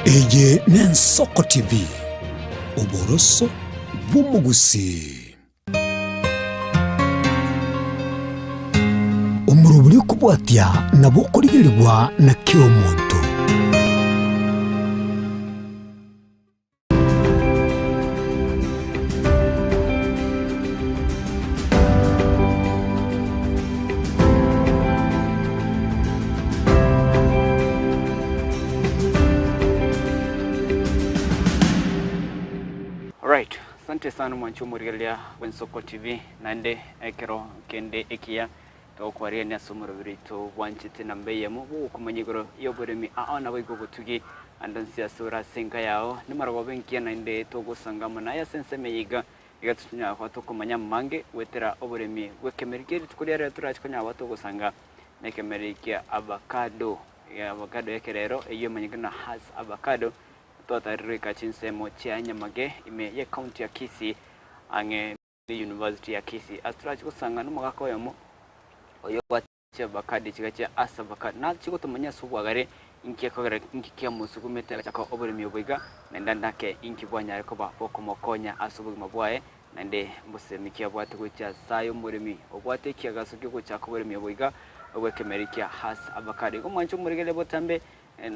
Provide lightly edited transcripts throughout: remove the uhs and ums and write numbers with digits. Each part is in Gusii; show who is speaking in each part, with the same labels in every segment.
Speaker 1: Eye n'Ensoko TV, oboroso bw'omogusii. Omorobori okobwatia nabo okorigerigwa na kera omonto.
Speaker 2: Alright, asante sana omwanchi omorigereria bw'Ensoko TV naende ekero kende ekiya Togokwarigania ase omoroberi oito bwanchete namba eyemo bw'ogokomanya igoro y'oboremi ao naboigo obotugi ande onsi ase ore ase enka yao nemarogoba engiya naende togosanga amo naye ase ensemo eye iga iga totonyara koba tokomanya amange goetera oboremi bw'ekemeri kie rituko ria rero torache konyara koba togosanga nekemeri kia avacado avacado y'ekerero eyio emanyekane na Hass avacado twatarirwe goika chinsemo chia Nyamage ime y'ecounty ya Kisii ang'e University ya Kisii ase torache gosanga nomogaka oyomo oyo obwate chiavacado chiga chia ase avacado nache gotomanya ase obwagare inki ekogera inki kiamosugumete agachaka oboremi obo iga naende ande ake inki bwanyare koba bokomokonya ase obogima bwaye naende mbosemi ki abwate gochia ase aye omoremi obwate ekiagaso kiogochaka oboremi obo iga obwekemeri kia Hass avacado. Igo mwanche omorigereria botambe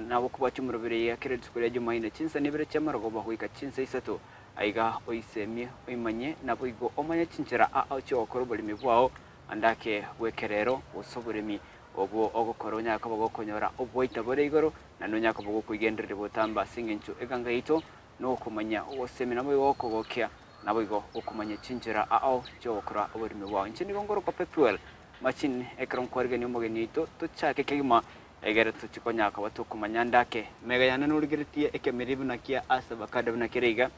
Speaker 2: Nabo kobwatia omoroberi iga kera rituko ria Jumaine chinsa nibere chi'amarogoba goika chinsa isato, aiga oisemie, oimanye, naboigo omanye chinchera ao chi'ogokora oboremi bwao, ande ake bw'ekerero, gose oboremi obwo ogokora onyare koba gokonyora oboita bore igoro, naende onyare koba gokoigendereria botambe ase engencho eganga yaito nokomanya ogosemia naboigo gokogokia, naboigo gokomanya chinchera ao chi'ogokora oboremi bwao. Inche nigo ngorokwa Pethuel Machine, ekero nkwarigania omogeni oito, tochake kegima Egere tochie konya koba tokomanya ande ake. Mega yane norigeretie ekemeri buna kia ase avacado buna kere iga,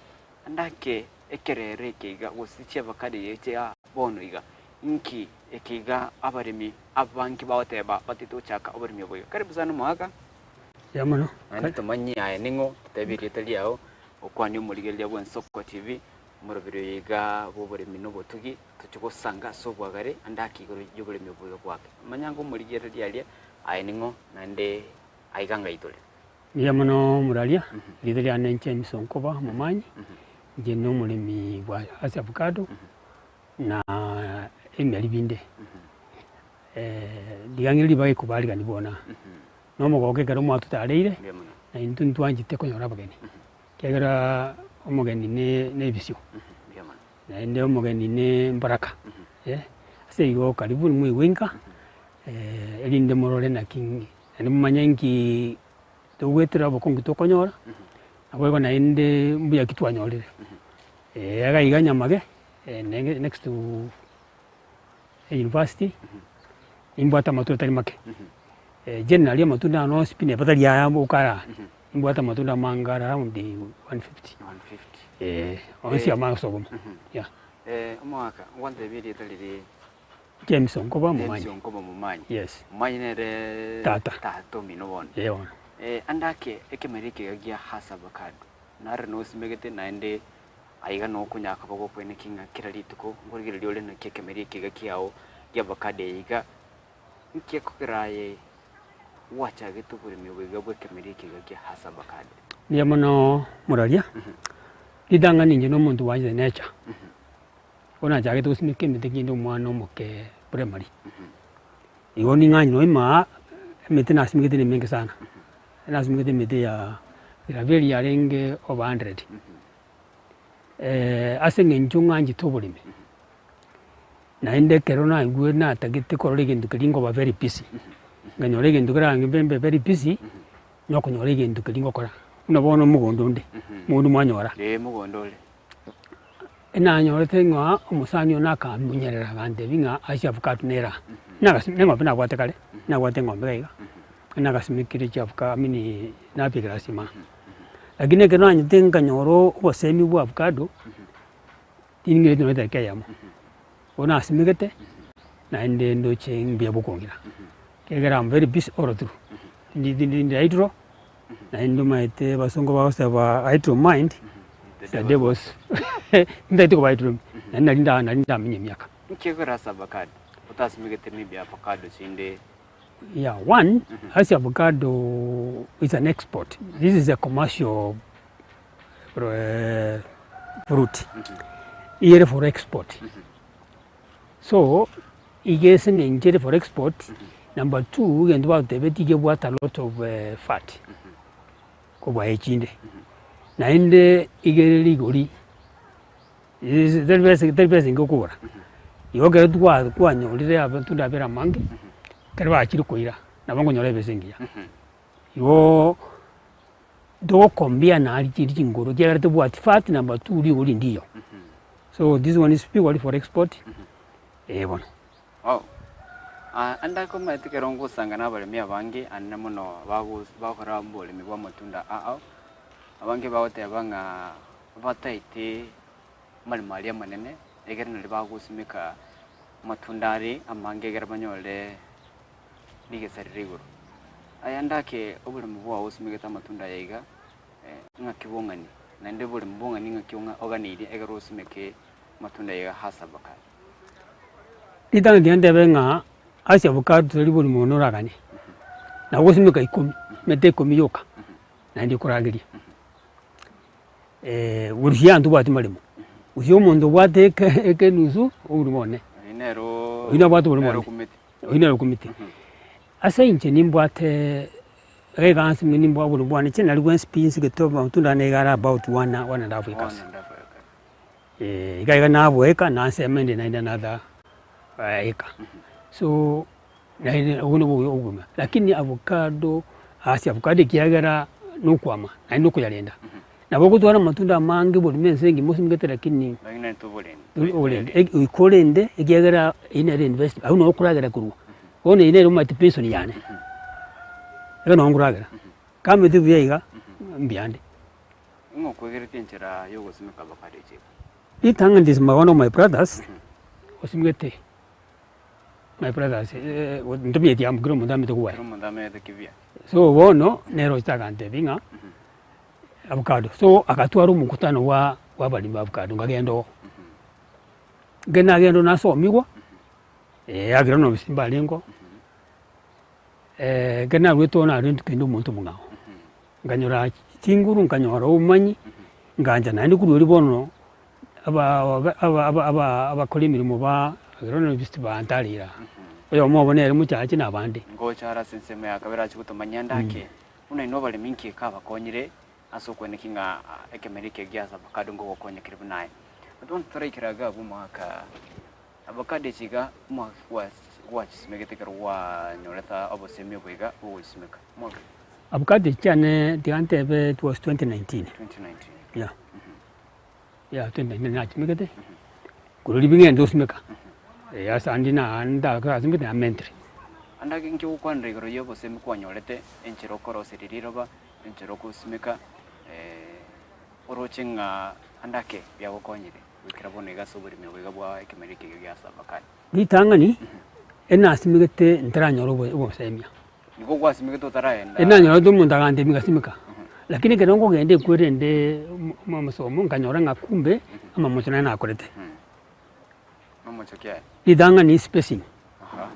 Speaker 2: ande ake ekerero eke iga gose chiavacado eye chia bono iga. Inki eke iga abaremi abange bagoteba batete gochaka oboremi obo iga. Karibu sana omogaka.
Speaker 3: Mbuya mono.
Speaker 2: Naende tomanyie aye ning'o, totebie erieta riao, okwanie omorigereria bw'Ensoko TV, omoroberi oyo iga bw'oboremi na obotugi, tochie gosanga ase obwagare ande ake igoro y'oboremi obo iga bwake. Manya ng'a omorigereria aria Aye ning'o, naende aiga ng'ai tore?
Speaker 3: Mbuya mono omoraria, erieta riane inche James Onkoba Omomanyi, inche nomoremi bwa ase avocado na ebimeri binde. Riang'e ribaga ekobarigani bono, na omogoko ekero mwatotareire,
Speaker 2: Mbuya mono.
Speaker 3: na intwe ntwanchete konyora abageni, ekiagera omogeni ne na ebisio,
Speaker 2: Mbuya mono.
Speaker 3: naende omogeni ne embaraka, ase igo karibu moigwe inka. Erinde morore naki naende momanye nki togoetera obokongu tokonyora, naboigo naende mbuya ki twanyorire. Iga iga nyamage next to university, nimbwate amatunda atari make, generally amatunda aya onsi pi neba tari aya okara aa, nimbwate amatunda amange are around 150,
Speaker 2: 150.
Speaker 3: onsi amaya ase obomo, yeah.
Speaker 2: Omogaka, ngwantebie erieta riria.
Speaker 3: James Onkoba Omomanyi.
Speaker 2: James Onkoba Omomanyi.
Speaker 3: Yes.
Speaker 2: Omomanyi nere
Speaker 3: Tata.
Speaker 2: tata omino bono.
Speaker 3: Ee bono.
Speaker 2: Eh, ande ake ekemeri eke iga gia Hass avocado nare nosimegete naende aiga nokonyara koba gokweneki ng'a kera rituko nkorigereria ore naki ekemeri eke iga kiao gia avocado eye iga nki ekogera aye gwachagete oboremi obo iga bwa ekemeri eke iga gia Hass avocado?
Speaker 3: Mbuya mono moraria, ritang'ani inche na omonto bwanchete nature. Bono nachagete gosimeka emete kinde omwana omoke primary, igo ning'anye nonya ime emete nasimegete na emenge sana, nasimegete emete ya gravelia yarenge over hundred, ase eng'encho ng'anchete oboremi, naende ekero naigwe natagete korora egento keria nkoba very busy, nkanyora egento kerang'e mbe very busy, nokonyora egento keria ngokora, buna bono omogondo onde, omogondo mwanyora.
Speaker 2: Ee mogondo ore.
Speaker 3: Nanyorete ng'a omosani one akamunyerera agantebia ng'a ase avocado nere aa, nagasi neng'ombe nabwate kare, nabwate eng'ombe iga iga, nagasimekire chiavuka I mean nabekera ase ime aa. Lakini ekero nanyete nkanyora obosemi bwa avocado, ting'ireti nonye edageka eyemo, bono nasimegete, naende ndoche mbuya bokong'ira, ekiagera am very busy all through, ndi ndi ndi idle. Naende omanyete abasongo bagoseba idle mind is the devil's ntagete koba idle naende nari nda nari ndamenye emiaka.
Speaker 2: Nki ekero ase avocado otasimegete maybe avocado chinde?
Speaker 3: Yeah, one, ase avocado is an export, this is a commercial fruit, iga ere for export. So, iga ase eng'encho ere for export, number two, egento bagotebetie iga ebwate a lot of fat, kobua echinde. Naende iga ere rigori, tari besa tari besa enke okogora, igo ekero twa twanyorire amatunda abere amange, ekero bachire koira, nabo nkonyora ebesa engiya. Igoo togokombea naria chiria chingoro ekiagera tobwati fat number two rigori ndiyo. So this one is purely for export, eh bono.
Speaker 2: Wow! Ande akomaete ekero ngosanga na abaremi abange anene mono bago bagokora oboremi bwa amatunda ao ao, abange bagoteba ng'a bataete amaremo aria amanene, egere nario bagosimeka amatunda are amange egere banyore rigesa rire igoro. Aya ndake oboremo bwao osimegete amatunda aya iga, ng'aki bong'ani, naende oboremo bong'ani ng'aki ong'a oganeirie ekero osimeke amatunda aya iga hasa avocado.
Speaker 3: Ritang'ani riria ntebe ng'a ase avocado tari borimo bono oraganie, nabo ogosimeka ikomi, emete ikomi yoka, naende ekorageria. Gorusia ntobwati maremo, gose omonto obwate eke ekenusu oborimo one,
Speaker 2: Oyio nero
Speaker 3: oyio nabwate oborimo
Speaker 2: nero
Speaker 3: one,
Speaker 2: okumete.
Speaker 3: oyio nere okumete. Ase inche nimbwate iga iga ase nimbwate oborimo bwane inche nari bwensi pi nsigete amatunda ane iga are about one one and half acres.
Speaker 2: One and half acre.
Speaker 3: Iga iga naboeka nansemo ende naende another acre. So naende obwo nobwo obogima, lakini avocado ase avocado ekiagera nokwama naende nokoyarenda. Nabo ogotwara amatunda amange oborimo ense engima osimegete lakini
Speaker 2: Lakini naende toborende.
Speaker 3: oborende goika orende ekiagera eywo nere investment abwo nabo okoragera korwa. Bono eywo nere omanyete pension yane, ero nabo nkoragera, kamete buya iga, mbuyande.
Speaker 2: Ng'o okwegereti enchera ya ogosimeka avocado echi iga?
Speaker 3: Ritang'ani is my one of my brothers, osimegete my brothers ntomanyeti amo kera omonto amanyete kobua.
Speaker 2: Kera omonto amanyete kibuya.
Speaker 3: So bono, nere ocha agantebia ng'a. Avocado, so agatwara omokutano bwa bwa abaremi ba avocado nkagenda oo. Ekero nagenda oo nasomigwa, eagera na obisi mbarenge oo, ekero naruete oo narentwe kende omonto omong'ao, nkanyora chinguru nkanyora obomanyi, ngancha naende korwa erio bono, aba aba aba aba abakora emeremo ba agronomist bantarire aa, oyomo obo nere mochache na abande.
Speaker 2: Ngocha are ase ensemo ya kabere achie gotomanyia ndake. Buna inwe abaremi inki ekabakonyire ase okweneki ng'a ekemeri eke gia avocado ngogokonya kere buna aye? Bono toraikera iga abwo omwaka avocado echi iga omwaka gwachisimegete ekero gwanyorete obosemi obo iga bwogochisimeka omwaka ki?
Speaker 3: Avocado echi chiane tiga ntebe it was 2019.
Speaker 2: 2019.
Speaker 3: Yeah, yeah 2019 nachimegete, korwa riria ng'ende gosimeka, ase ande na ndagasimekete namentire.
Speaker 2: Ande ake inki ogokwanera igoro y'obosemi kwanyorete, enchera okoroseria riroba, enchera okosimeka, oroche ng'a ande ake biagokonyire goikera bono iga ase oboremi obo iga bwa ekemeri eke gia avocado.
Speaker 3: Ritang'ani, enasimegete ntaranyora obo obosemia.
Speaker 2: Nigo gwasimegete otaraenda.
Speaker 3: Enanyorete omonto agantebia ngasimeka, lakini ekero nkogenda ekwerende omo omosomo nkanyora ng'a kumbe amamocho naye nakorete.
Speaker 2: Mamocho ki aya?
Speaker 3: Ritang'ani spacing,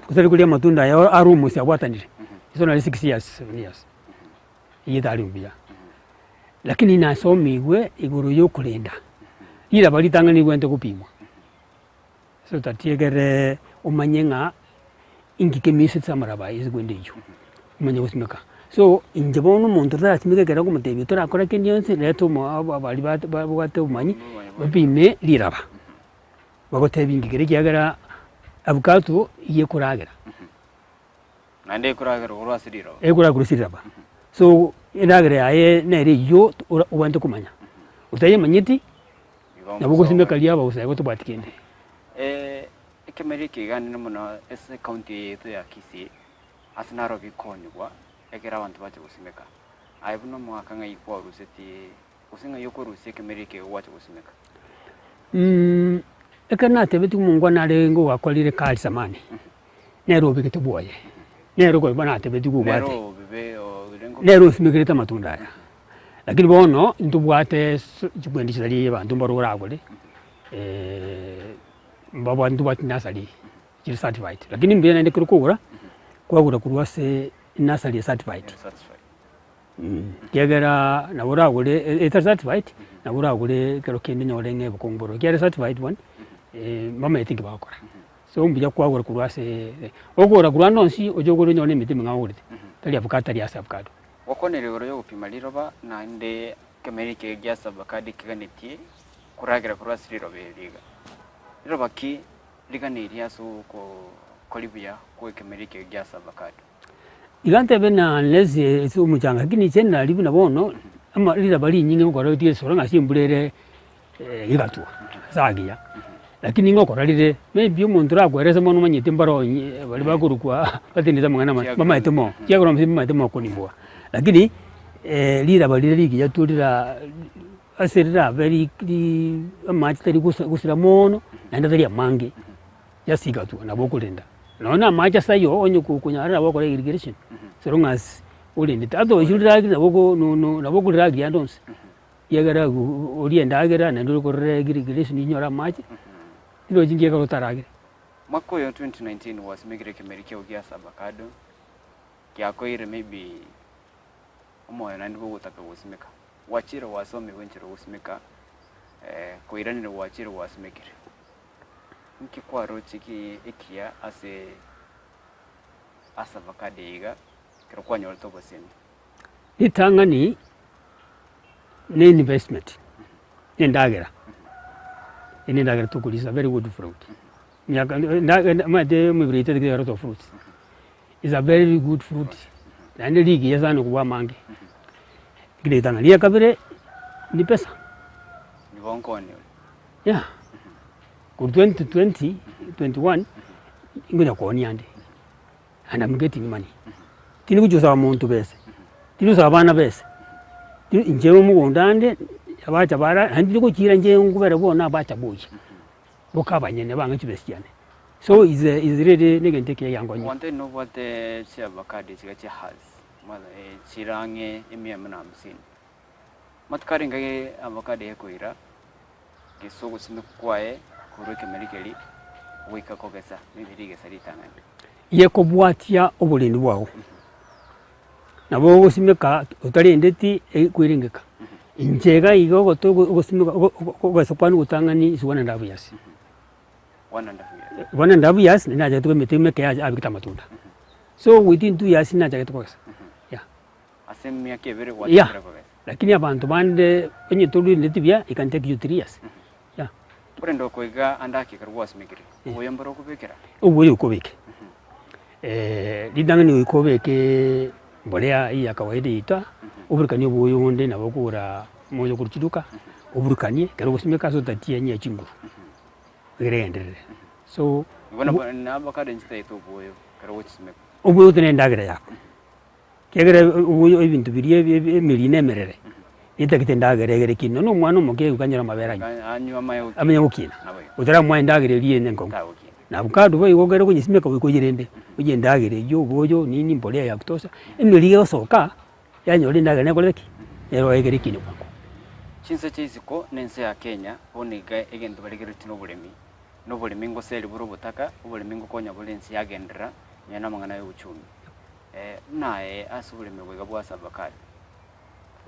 Speaker 3: gose koria amatunda aya are omosie abwatanire, iso nari six years, seven years, eyio etari buya. Lakini nasomigwe igoro ya okorenda, riraba ritang'ani rigwenerete gopimwa, so that egere omanye ng'a inki kemiisete amaraba aya ase kwenda eyio, omanye gosimeka. So inche bono omonto tarasimeka ekero okomotebia torakora kende gionsi, reta omo aba baria ba babwate obomanyi, bapime riraba. Bagotebia inki kere ekiagera avocado iga ekoragera.
Speaker 2: Naende ekoragera korwa ase riroba.
Speaker 3: Ekoragera korwa ase riroba. So endagera yaye nere eywo ora obwenerete komanya. Otayemanyeti, nabo ogosimeka riaba gose igo tobwati kende.
Speaker 2: Ekemeri eke iga nene mono ase ecounty eye yaito ya Kisii, ase naro bikonigwa ekero abanto bacha gosimeka. Aye buna omogaka ng'ai kwarusetie Gose ng'ai okorusia ekemeri eke gwacha gosimeka?
Speaker 3: Ekero natebetigwe omongwana arenge ogakorire kari zamani, nere obegete bwoye, nere okoba natebetigwe
Speaker 2: Nere
Speaker 3: obwate,
Speaker 2: obibe orenge
Speaker 3: nere osimekerete amatunda aya. Lakini bono ntobwate ase chigwendi chitari abanto mbare oragore, mbabwate ntobwate nursery chiri certified, lakini mbuya naende ekero okogora. kwagora korwa ase nursery certified. Ekiagera nabo oragore etari certified, nabo oragore ekero kende onyore ng'a obokong'u bororo, ekiagera certified one, mbamaete nki bagokora. So mbuya kwagora korwa ase okogora korwa ande onsi oche ogore onyore na emete emeng'ao ogorete, tari avocado tari ase avocado.
Speaker 2: Gokwanera igoro y'ogopima riroba, naende ekemeri eke gia ase avocado ekeganetie koragera korwa ase riroba eri iga. Riroba ki riganeirie ase ogokoria buya kw'ekemeri eke gia ase avocado?
Speaker 3: Iga ntebe na unless ase omochanga lakini generally buna bono, ama riraba rinyinge ngokora ritige risoro ng'a ase embura ere egatwa ase agiya, lakini ngokora rire maybe omonto orakoerese mono omanyete mbaro onye baria bakorokwa batenenete amang'ana amaya bamaete mono, ekiagera onsi mbamaete mono konimbua. Lakini riraba rire rigiya tu rira ase rirabe ri ri amache tari gosa gosira mono, naende tari amange. Just igatwa nabo okorenda. Nonya na amache ase ayio onye konyara nabo okora irrigation, so long as orendete. Otherwise oriragere nabo oko no no nabo okorirageria ande onsi, ekiagera orie endagera naende okorere irrigation onyore amache, rirorio chinki ekero otaragere.
Speaker 2: Mwaka oyo 2019 gwasimekire ekemeri kiao gia ase avocado, giakoeire maybe omoyo naende bogotaka gosimeka. Gwachire gwasomigwa enchera ogosimeka, koiranire gwachire gwasimekire. Nki kwaroche ki ekiya ase ase avocado eye iga ekero kwanyorete obosemi?
Speaker 3: Ritang'ani ne investment, na endagera, eye na endagera tokoria is a very good fruit. Miaka omanyete emebere yaito etagete a lot of fruits, is a very good fruit naende rigiya sana kobua amange. Ekio negetang'ani. Egia kabere, ni pesa.
Speaker 2: Nigo nkooni ore.
Speaker 3: Yeah, korwa 2020, 21, ngonya koonia ande, and am getting money. Tindi gochia gosaba monto besa, tindi gosaba abana besa, ti inche omogondo ande, abacha bara naende tindi gochiira inche nkobera bono abacha bocha, boka abanyene bang'e chibesa chiane. So is a is really na egento ekiya giankonya.
Speaker 2: Gwantebi nobwate chiavocado echi iga chia hass, chire ang'e emia emo na hamsini. Amatuko arenge avocado ekoira, gesa ogosimekwa kwaye korwa ekemeri keria goika kogesa, maybe rigesa ritang'ani.
Speaker 3: Gekobwatia oborendi bwao, nabo ogosimeka otarendeti ekwerengeka, inche iga iga ogote ogosimeka ogesa kwane gotang'ani is one and half years.
Speaker 2: One and half years.
Speaker 3: One and half years nachagete emete emeke yabekete amatunda, so within 2 years nachagete kogesa, yeah.
Speaker 2: Ase emiaka ebere
Speaker 3: Yeah,
Speaker 2: gwachakire kogesa.
Speaker 3: lakini abanto bande onye torendeti buya it can take you 3 years, yeah.
Speaker 2: Korende okoiga ande ake ekero gwasimekire, obuya mboro okobekera?
Speaker 3: Obuya okobeke, ritang'ani goika obeke mbolea eywo ya kawaida yaito aa, oburukanie obuya onde nabo okogora moyo korwa chiduka, oburukanie ekero ogosimeka ase otatianyia chinguru, egere egenderere. So,
Speaker 2: Igo nabo na avocado nchitaete obuoyo ekero ogochisimeka.
Speaker 3: Obuya ote na endagera yako. Ekiagera oboyo ebinto biria ebi ebi emeri na emerere, netagete endagera egere ekine. Nonye na omwana omoke igo kanyore amabere anywe,
Speaker 2: Anywe amanye gokina.
Speaker 3: amanye gokina,
Speaker 2: Naboigo.
Speaker 3: otaramwae endagera eria ere enkong'u.
Speaker 2: Tagokina.
Speaker 3: Na avocado boigo ekero okonyesimeka goika oyerende, oyie endagera eywo oboyo nini mbolea ya kutosha, emeri egosoka, yanyora endagera nekorete ki? Nero egere ekine bwango.
Speaker 2: Chinse chia isiko na ense ya Kenya bono iga egento barigereretie noboremi, na oboremi ngoseri bore obotaka, oboremi ngokonya bore ense yagenderera nonya na amang'ana ya uchumi. Buna aye ase oboremi obo iga bwa ase avocado,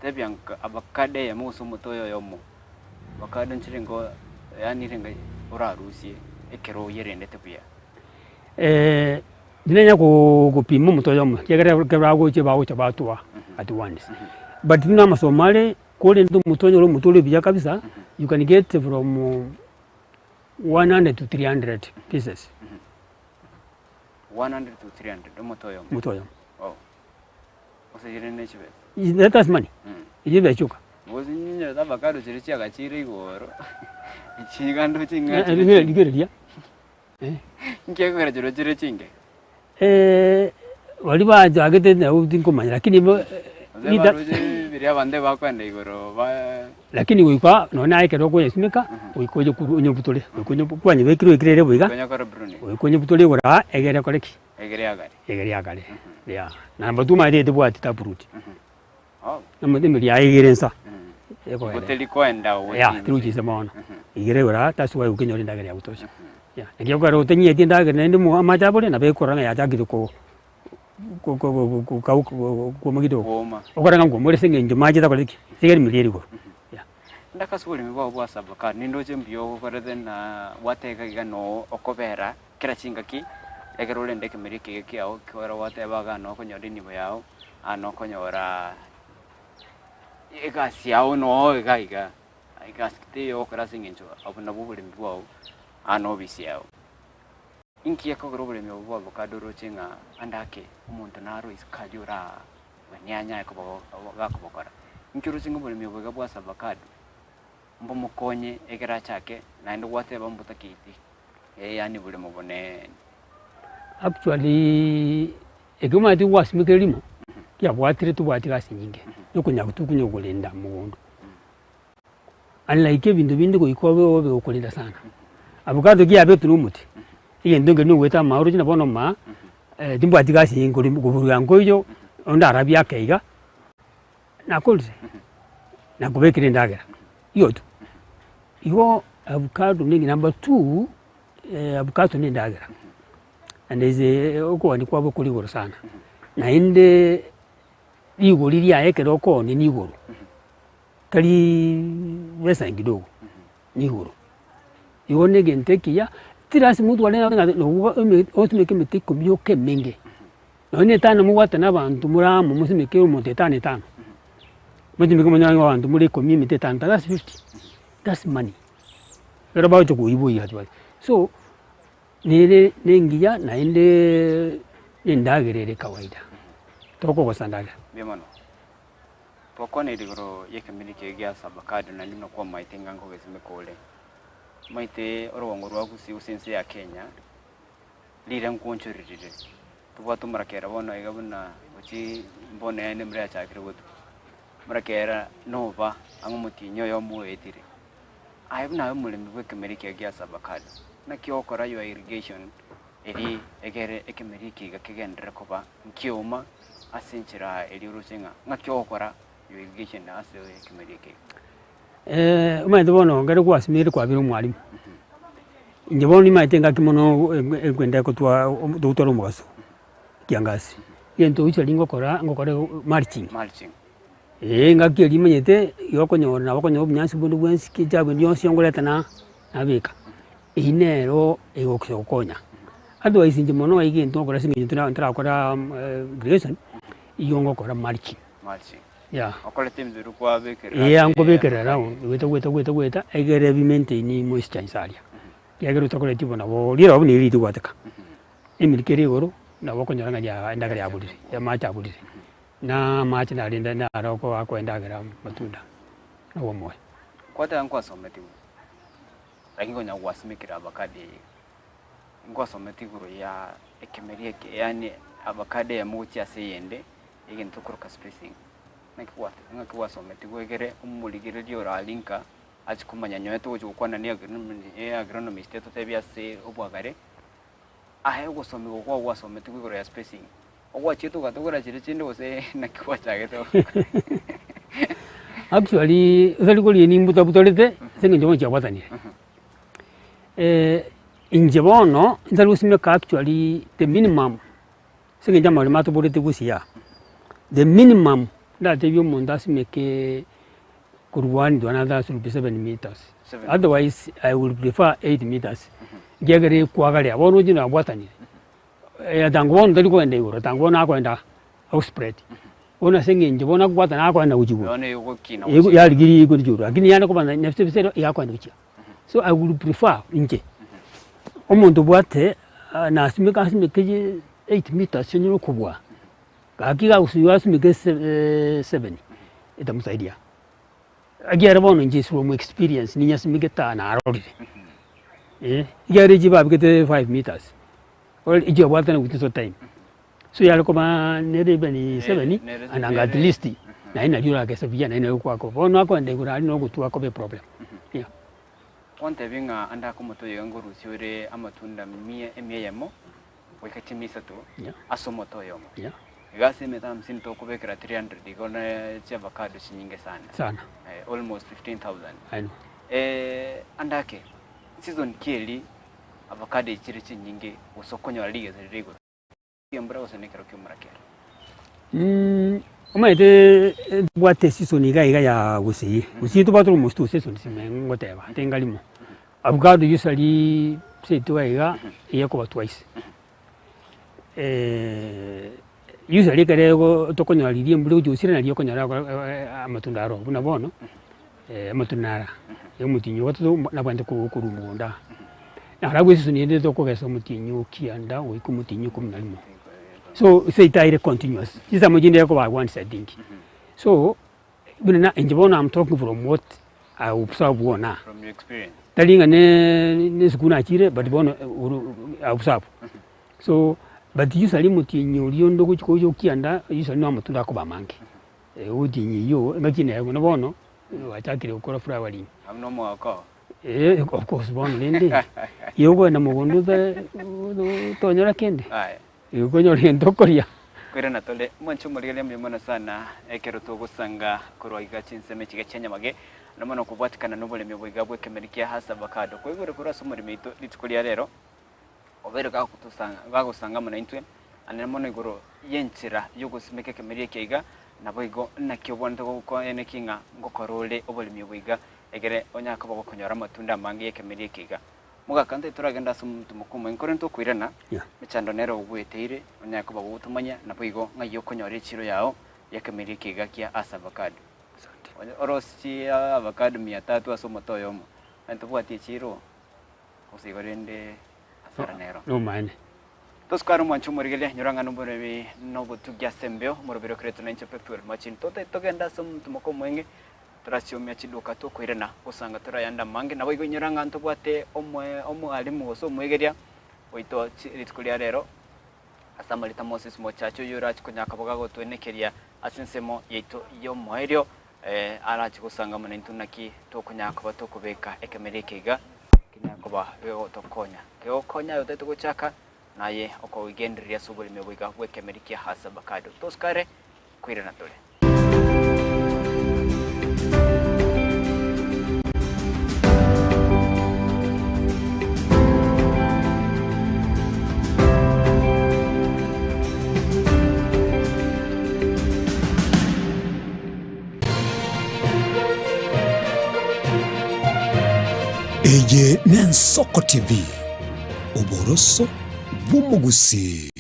Speaker 2: tebia nka avocado eyemo gose omote oyo oyomo, avocado nchire nko yaani renge orarusie ekero oyerendete buya.
Speaker 3: Ndinanya gopima omote oyomo ekiagera ekero bagocha bagocha batwa at once, but buna amasomo are, korende omote onyore omote ore buya kabisa, you can get from 100 to 300 pieces.
Speaker 2: 100 to 300 omote oyomo.
Speaker 3: Omote oyomo.
Speaker 2: Oh. Gose chire ne chibesa.
Speaker 3: That is money. Eyio ebechuka.
Speaker 2: Gose ninyore avocado chiria chiagachire igoro, chiga ndoche ng'a chire chinke.
Speaker 3: Rigereria. Eh.
Speaker 2: Nki ekogera chiria chire chinke?
Speaker 3: Baria bachagete nabo tinkomanya lakini bo
Speaker 2: Gose baroche biria abanto bakoenda igoro ba.
Speaker 3: Lakini goika nonye naye ekero okoyesimeka, goika oye korwa onyebutore, goika onye kwanyebekire oikire ere boiga,
Speaker 2: Konyakora pruning.
Speaker 3: goika onyebutore igoro aa egere ekore ki?
Speaker 2: Egere agare.
Speaker 3: Egere agare, yeah. Number two omanyete tebwati taproot,
Speaker 2: Oh.
Speaker 3: emo emeri yaye igere nsa, ekoenda.
Speaker 2: Goteri koenda gochia
Speaker 3: Yeah,
Speaker 2: inse.
Speaker 3: teri gochia inse mono, igere igoro aa that's why okenyora endagera ya gotosha, yeah. Naki ekero otanyeti endagera naende mo amache abore nabo ekorora ng'a yachakire ko. ko- ko- ko- kauka kuoma kidogo.
Speaker 2: Kuoma.
Speaker 3: Okore ng'a nkuomore ase eng'encho mache takoreti ki? Tiga rimeri ere igoro. Yeah.
Speaker 2: Ndaka ase oboremi bwao bwa ase avocado, nindoche mbuya ogokorete na gwateba iga noo okobera kera chingaki, ekero orende ekemeri eke kiao ekero gwateba iga nokonyora enibo yao, aa nokonyora egasi yao noo iga iga, egasi teiyo ogokora ase eng'encho abwo nabwo oboremi bwao, aa na obisi yao. Inki gekogera oboremi obo bwa avocado oroche ng'a ande ake omonto naro isiko aria oraa gani anyare koba gakobokora? Inki oroche ng'a oboremi obo iga bwa ase avocado mbomokonye ekero achake naende gwateba mbotakeiti yaani boremo bonene?
Speaker 3: Actually ekio omanyete gwasimekire rimo, kiabwatire tobwati gasi nyinge, nokonya tokonya korenda mogondo. Unlike ebinto binde goika obe obe gokorenda sana. Avocado kiabetwe na omote, egento nkeri nogoeta amaa oroche na bono maa, timbwati gasi eye nkori koburuga nkoiyo, onde arabie ake iga, nakorire, nakobekire endagera, iywo tu. Igo avocado na number two, avocado na endagera, and is a okogania kwabo kore igoro sana, naende rigori riaye ekero okoonia nigoro. Tari besa kidogo, nigoro. Igo na egento ekiya, ti lasima otware ng'a osimeke emete ikomi yoka emenge, nonye na etano mobwate na abanto more amo mosimeke omonto etano etano, mosimeke monyore ng'a abanto more ikomi emete etano that's 50, that's money. Ekero bagocha koiboyia ase bare. So, nere na engiya naende na endagera ere kawaida, tokogosa ndagera.
Speaker 2: Mbuya mono. Twakwanire igoro y'ekemeri eke gia avocado naende buna kwamaete ng'a nkogesimeka ore. Omanyete orogongo rwa Gusii gose ense ya Kenya, rire nkoonchore rire. Tobwate omorakera bono iga buna gochia mbono yaani embura yachakire gotwa. Omorakera noba ang'e omotienyi oyomo oetire. Aye buna aye omoremi bw'ekemeri ekiya gia avocado, naki ogokora your irrigation eri egere ekemeri eke iga kegenderere koba nkioma ase enchera eria oroche ng'a ng'aki ogokora your irrigation ase ekemeri eke iga.
Speaker 3: Omanyete bono ekero gwasimire kwabire omwalimu, inche bono nimanyete engaki mono ekwenda gotwa togotwara omogaso kiangasi, egento usually ngokora, ngokora mulching.
Speaker 2: Mulching.
Speaker 3: Eeh engaki eria nimanyete igo okonyora nabo okonyora obonyansi bonde bwensi ki echabu endi yonsi nkoreta na nabeka. Eywo nero egocha gokonya, otherwise inche mono iga egento ngokora ase eng'encho ntara ntarakora irrigation, igo ngokora mulching.
Speaker 2: Mulching.
Speaker 3: Yeah.
Speaker 2: Okoreta emebere kwabekerera
Speaker 3: Eeh
Speaker 2: ase
Speaker 3: nkobekerera
Speaker 2: amagena.
Speaker 3: round, goeta goeta goeta goeta, egere bi maintain moisture inse aria, ekiagera otakoreti bo nabo riroba buna eri rigwateka, emerika ere igoro, nabo okonyora ng'a ria endagera yaborire, amache aborire, na amache narende naro akoa endagera amatunda na obomoyo.
Speaker 2: Kwateba nkwasometigwe. Lakini konya gwasimekire avocado eye, ngwasomete igoro ya ekemeri eke yaani avocado eyemo gochia ase eyende, egento tokoroka spacing. Naki gwa ng'aki gwasometigwe egere omorigereria ore nka ache komanya nyowe togochi gokwana na agronomist etotebie ase obwagare, aye ogosomigwa kwao gwasometigwe igoro ya spacing, ogwachiete ogatogora chiria chinde gose naki gwachagete gokora.
Speaker 3: Actually otari koria nimbutabutorete ase eng'encho bono chiabwatanire. Inche bono ntari gosimeka actually the minimum ase eng'encho amaremo atoborete gusii aa, the minimum ndatebie omonto asimeke korwa one to another should be 7 meters,
Speaker 2: Seven.
Speaker 3: otherwise I will prefer 8 meters, ekiagera ekwagaria bono oche nabwatanire. Tango bono tari kogenda igoro, tango bono akoenda agospread. Bono ase eng'encho bono akobwatana akoenda gochia igoro.
Speaker 2: Bono egokina
Speaker 3: Ego
Speaker 2: gochia.
Speaker 3: yarigirie igoro igoro, lakini yande koba na ebise ero iga akoenda gochia. So I would prefer inche, omonto obwate nasimeka asimeke 8 meters onyore okobua, gaki iga agosunywa asimeke 7 etamsaidia. Ekiagera bono inche from experience ninyasimegete aa narorire, eh, ekiagera echi babegete 5 meters, echiabwatana with so time. So yare koba nere even 7
Speaker 2: nere-
Speaker 3: and anga at
Speaker 2: nere-
Speaker 3: least naende nario orakese buya naende nario kwako bono akoenda igoro aria nogotwa kobe eproblem, yeah.
Speaker 2: Gwantebia ng'a ande ake omote oyo iga ngorusia ore amatunda mia emia eyemo goika chimia isato
Speaker 3: Yeah.
Speaker 2: ase omote oyomo.
Speaker 3: Yeah.
Speaker 2: Iga ase emete hamsini tokobekera 300 igo ne chiavacado chinyinge sana.
Speaker 3: Sana.
Speaker 2: Almost 15,000.
Speaker 3: I know.
Speaker 2: Ande ake, season ki eria avocado echire chinyinge gose okonyora rigesa rire igoro? Ki'embura gose nekero ki'omorakera.
Speaker 3: Omanyete ntobwate eseason iga iga ya gusii, gusii ntobwate almost two seasons ime ngoteba tenga rimo. Avocado usually seito iga iga eyekoba twice. Usually ekere ego tokonyora riria embura egochi gosira nario okonyora amatunda aro buna bono, amatunda nara, ya omotienyi ogatato nabwenerete korwa mogondo aa. Alafu eseseni ende tokogesa omotienyi o kianda goika omotienyi ikomi na rimo. So seito aire continuous, chinsemo chinde ekoba once I think. So, buna na inche bono am talking from what I observe bono aa.
Speaker 2: From your experience.
Speaker 3: Tari ng'a ne ne esukuru nachire but bono oro I observe. So, but usually omotienyi oria onde ogochi kocha o kianda, usually na amatunda akoba amange. Omotienyi oyio, engaki nere buna bono, gwachakire gokora flowering.
Speaker 2: Abwo nomogoko oo.
Speaker 3: Eeh of course bono rende, igo okogenda mogondo otare otonyora kende,
Speaker 2: Aye.
Speaker 3: igo okonyora egento okoria.
Speaker 2: Koirana tore, mwanche omorigereria mbuya mono sana ekero togosanga korwa iga chinsemo echiga chia nyamage, na mono kobwatikana noboremi obo iga bw'ekemeri kia Hass Avocado. Kwaigure korwa ase omoremi oito rituko ria rero, obeire gagotosanga gagosanga amo naintwe, anene mono igoro y'enchera y'ogosimeka ekemeri ekia iga, naboigo naki obwanete gokoeneki ng'a ngokora ore oboremi obo iga. Ekere onyare koba gokonyora amatunda amange y'ekemeri eke iga. Mogaka ntae toragende ase omonto mokumo inki korende tokoirana,
Speaker 3: Yeah.
Speaker 2: emechando nere ogweteire, onyare koba gogotomanya, naboigo ng'ai okonyora echiro yao y'ekemeri eke iga kia ase avocado.
Speaker 3: Asante.
Speaker 2: Onye orosie avocado mia tatu ase omote oyomo, onye tobwati echiro, gose igo rende hasara nero.
Speaker 3: Nomaene.
Speaker 2: Tosukare omwancho omorigereria, nyora ng'a noborebi nobotugi ase embeo, omoroberi o Kristo nainche Pethuel Machin. Totae togende ase omonto moka omweng'e, Torasiomia chiduka tokoirana, gosanga torayande amange. Naboigo inyora ng'a ntobwate omoe omwalimu gose omwegeria oito chi rituko ria rero, ase amarita Moses Mochache oyio orache konyaka boga gotwenekeria ase ensemo yaito y'omoerio, arache gosanga amo naintwe naki tokonyara koba tokobeka ekemeri eke iga, kenyare koba gegotokonya. Kegokonya aye otagete gochaka, naye okogendereria ase oboremi obo iga bw'ekemeri kia Hass Avocado. Tosukare koirana tore.
Speaker 1: Eye n'Ensoko TV, oboroso bw'omogusii.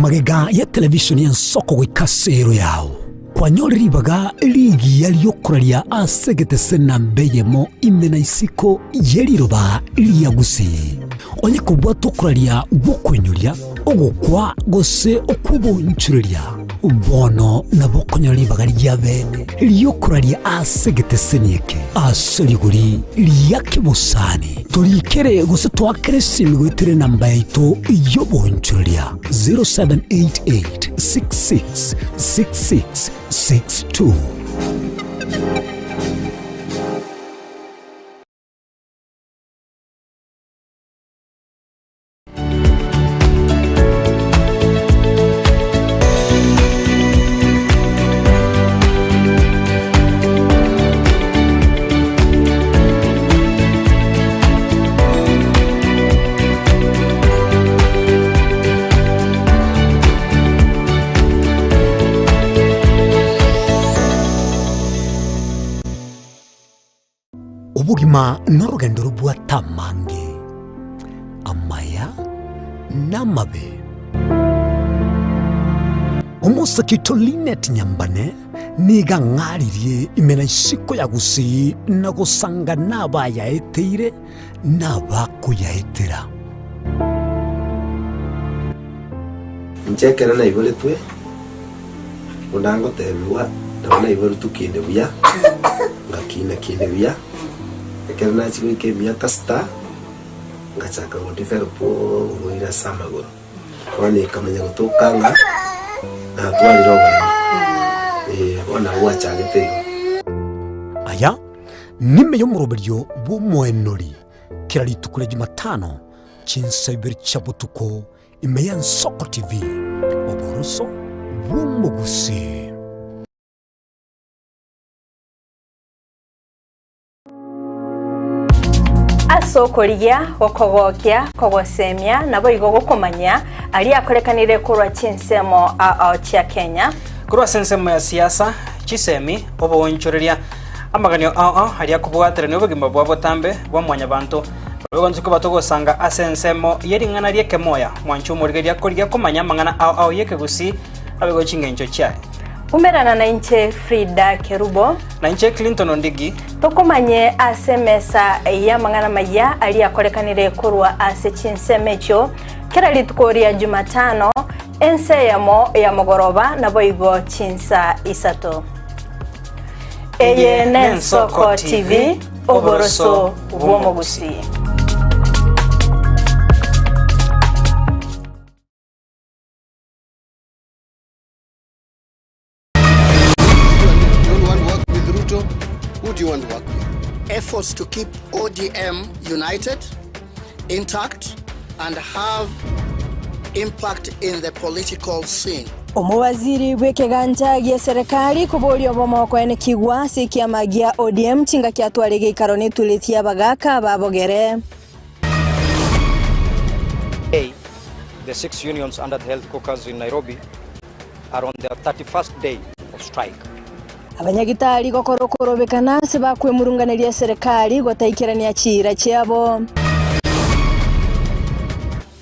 Speaker 1: Magega ya televisheni y'ensoko goika ase ero yao, kwanyore ribaga rigiya ri'okoraria ase egetese namba eyemo ime na isiko ye riroba ria Gusii. Onye kobwata okoraria gw'okoinyoria, ogokwa gose okw'obonchoreria, Bono nabo okonyora ribaga ria bene ri'okoraria ase egeteseni eke ase rigori ria kebosani. Torikere gose toakere esimi goetera enamba yaito y'obonchoreria 0788 66 66 62. Obogima norogendo robwate amange, amaya na amabe. Omosake oito Linet Nyambane nigo ang'aririe ime na isiko ya Gusii na gosanga nabayaeteire na abakoyaetera.
Speaker 4: Inche ekero naiboretwe, buna ngotebigwa, nabo naiboretwe kinde buya, ngakina kinde buya, ekero nachia goika emiaka sita, ngachaka go develop oborwaire ase amagoro. Bono ekamanya gotoka ng'a natwarire oboremo, eh, bono nabo gwachagete igo.
Speaker 1: Aya nime y'omoroberio bw'omoenori kera rituko ria Jumatano chinsa ibere chia botuko Ime y'Ensoko TV, oboroso bw'omogusii.
Speaker 5: Ase. Ase okorigia, gokogokia, kogosemia, naboigo gokomanyia aria akorekanire korwa chinsemo ao chia Kenya.
Speaker 6: Korwa ase ensemo ya siasa, chisemi, oboonchoreria, amaganio ao ao aria akobwaterania obogima bwa botambe bwa mwanyabanto, Babe koba togosanga ase ensemo ye ring'ana ri'ekemoya, mwanche omorigereria korigia komanya amang'ana ao ao y'ekegusii abe gochia chingencho chiaye.
Speaker 5: Umerana nainche Frida Kerubo.
Speaker 6: Nainche Clinton Ondigi.
Speaker 5: Tokomanye ase emesa y'amang'ana amayia aria akorekanire korwa ase chinsemo echio kera rituko ria Jumatano, ensa eyemo ya mogoroba naboigo chinsa isato. Eye n'Ensoko TV, oboroso bw'omogusii.
Speaker 7: You don't want to work with Ruto? Who do you want to work with?
Speaker 8: Efforts to keep ODM united, intact, and have impact in the political scene.
Speaker 5: Omowaziri bw'ekegancha gi'eserekari koboria obomo okoenekigwa ase ekiama gia ODM chingaki atware egeikaro neturetie abagaaka ba bogere.
Speaker 9: Today, the 6 unions under the health caucus in Nairobi are on their 31st day of strike.
Speaker 5: Abanyagitari gokora okorobekana ase bakwemurunganeria eserekari gotaikerania chiira chiabo.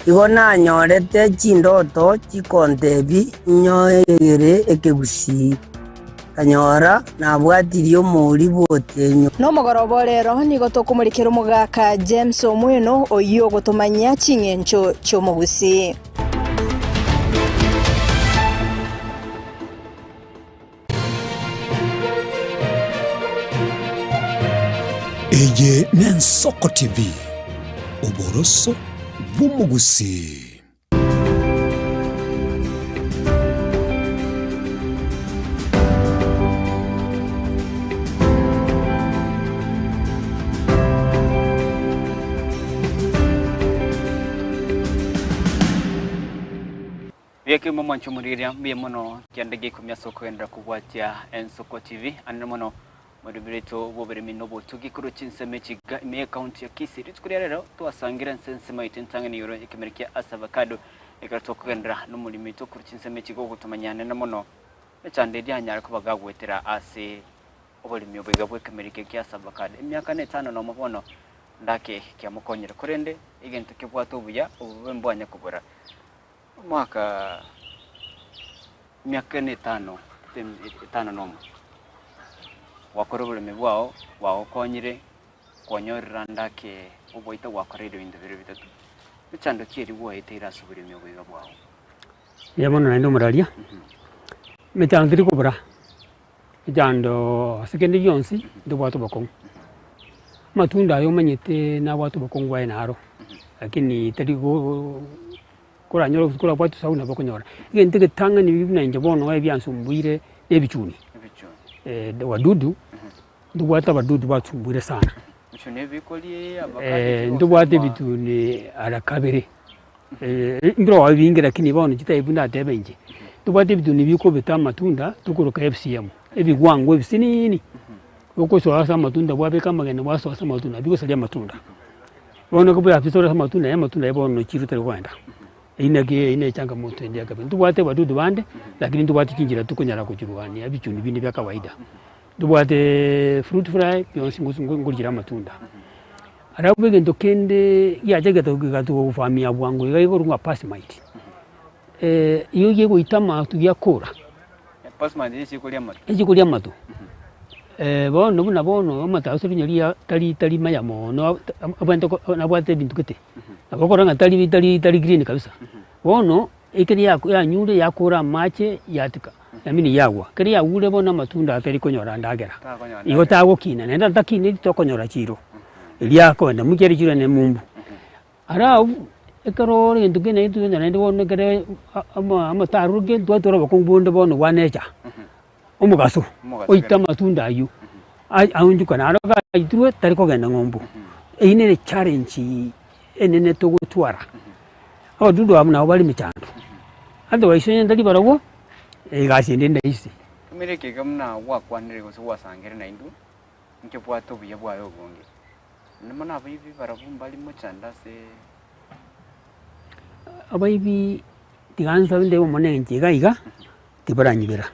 Speaker 10: Igo nanyorete chindoto chikontebi nyoegere ekegusii, nkanyora nabwatirie omori bw'otenyo.
Speaker 5: Nomogoroba o rero nigo tokomorikera omogaka James Omweno oyio ogotomanyia ching'encho chi'omogusii.
Speaker 1: Eye n'Ensoko TV, oboroso bw'omogusii.
Speaker 2: Buya kegima omwancho omorigereria, mbuya mono kianda gia ikomi ase okogenderera kobwatia Ensoko TV. Anene mono moremi oito bw'oboremi na obotugi korwa chinsemo echi iga ime y'ecounty ya Kisii. Rituko ria rero twasangire ense ensemo yaito entang'ani igoro y'ekemeri kia ase avocado ekero tokogenderera nomoremi oito korwa chinsemo echi iga ogotomanya anene mono emechando eria anyare koba gagoetera ase oboremi obo iga bw'ekemeri eke kia ase avocado. Emiaka na etano nomo bono ndake kiamokonyire korende egento kebwate obuya obobe mbwanya kobora. Omwaka emiaka ene etano, etano na omo, gwakora oboremi bwao, bwagokonyire, kwanyorire ande ake oboita gwakoreire ebinto bire bitato, mechando ki eria gwaeteire ase oboremi obo iga bwao?
Speaker 3: Mbuya mono naende omoraria, emechando teri kobura, emechando ase kende gionsi ntobwate obokong'u. Amatunda aya omanyete nabwate obokong'u bwaye naro, lakini tari go koranyore gose korabwate esau nabo okonyora. Egento egetang'ani buna inche bono ebiansumbuire na ebichuni, wadudu, ntobwate abadudu batsumbuire sana. Ntobwate ebituni ara kabere, mbiroo ebinge lakini bono chitype ndatebe inche, ntobwate ebituni bikobeta amatunda tokoroka FCM, ebigwango ebisinini, ogosoa ase amatunda bwabeka amagena bwasoa ase amatunda bigosaria amatunda. Bono ekero bwabisore ase amatunda aye amatunda aye bono chiro tari kogenda, eywo naki eywo ne echangamoto ende ya kabere. Ntobwate abadudu bande, lakini ntobwate chinchera tokonyara kochirwania ebichuni binde bia kawaida. Ntobwate fruit fly bionsi ngosi ngorichera amatunda. Alafu egento kende giacha gegatofamia bwango iga igo korwa past mite, igo gegoita amato giakora. Echikoria amato, bono buna bono amato ase rinya riria tari tari maya mono abwenerete ko nabwate ebinto gete, nabo okora ng'a tari tari tari green kabisa. Bono ekeri yako yanyure yakora amache yatika, I mean yagwa, ekero yagure bono amatunda aya tari konyora ndagera, igo tagokina naende atakineti tokonyora chiro, eria akoenda mochie chiro ne mumbu. Alafu ekero ore egento kende naende tonya naende bono ekere ama amataroro twatwara obokong'u bonde bono bwa nature, omogaso oite amatunda aywo, ai aonchoka naende gaitirwe tari kogenda ng'umbu. Eywo nere echallenge enene togotwara, abadudu abwo nabo bare emechando, otherwise onye ntari barabwo, egasi ende ndaisi.
Speaker 2: Emere eke iga buna gwakwanire gose gwasangire naintwe, nkebwate obuya bwaye obonge. Naende mono abaibi barabwo mbari mochando ase.
Speaker 3: Abaibi tiga nsabe ndebe omonene inche iga iga, tibaranyibera.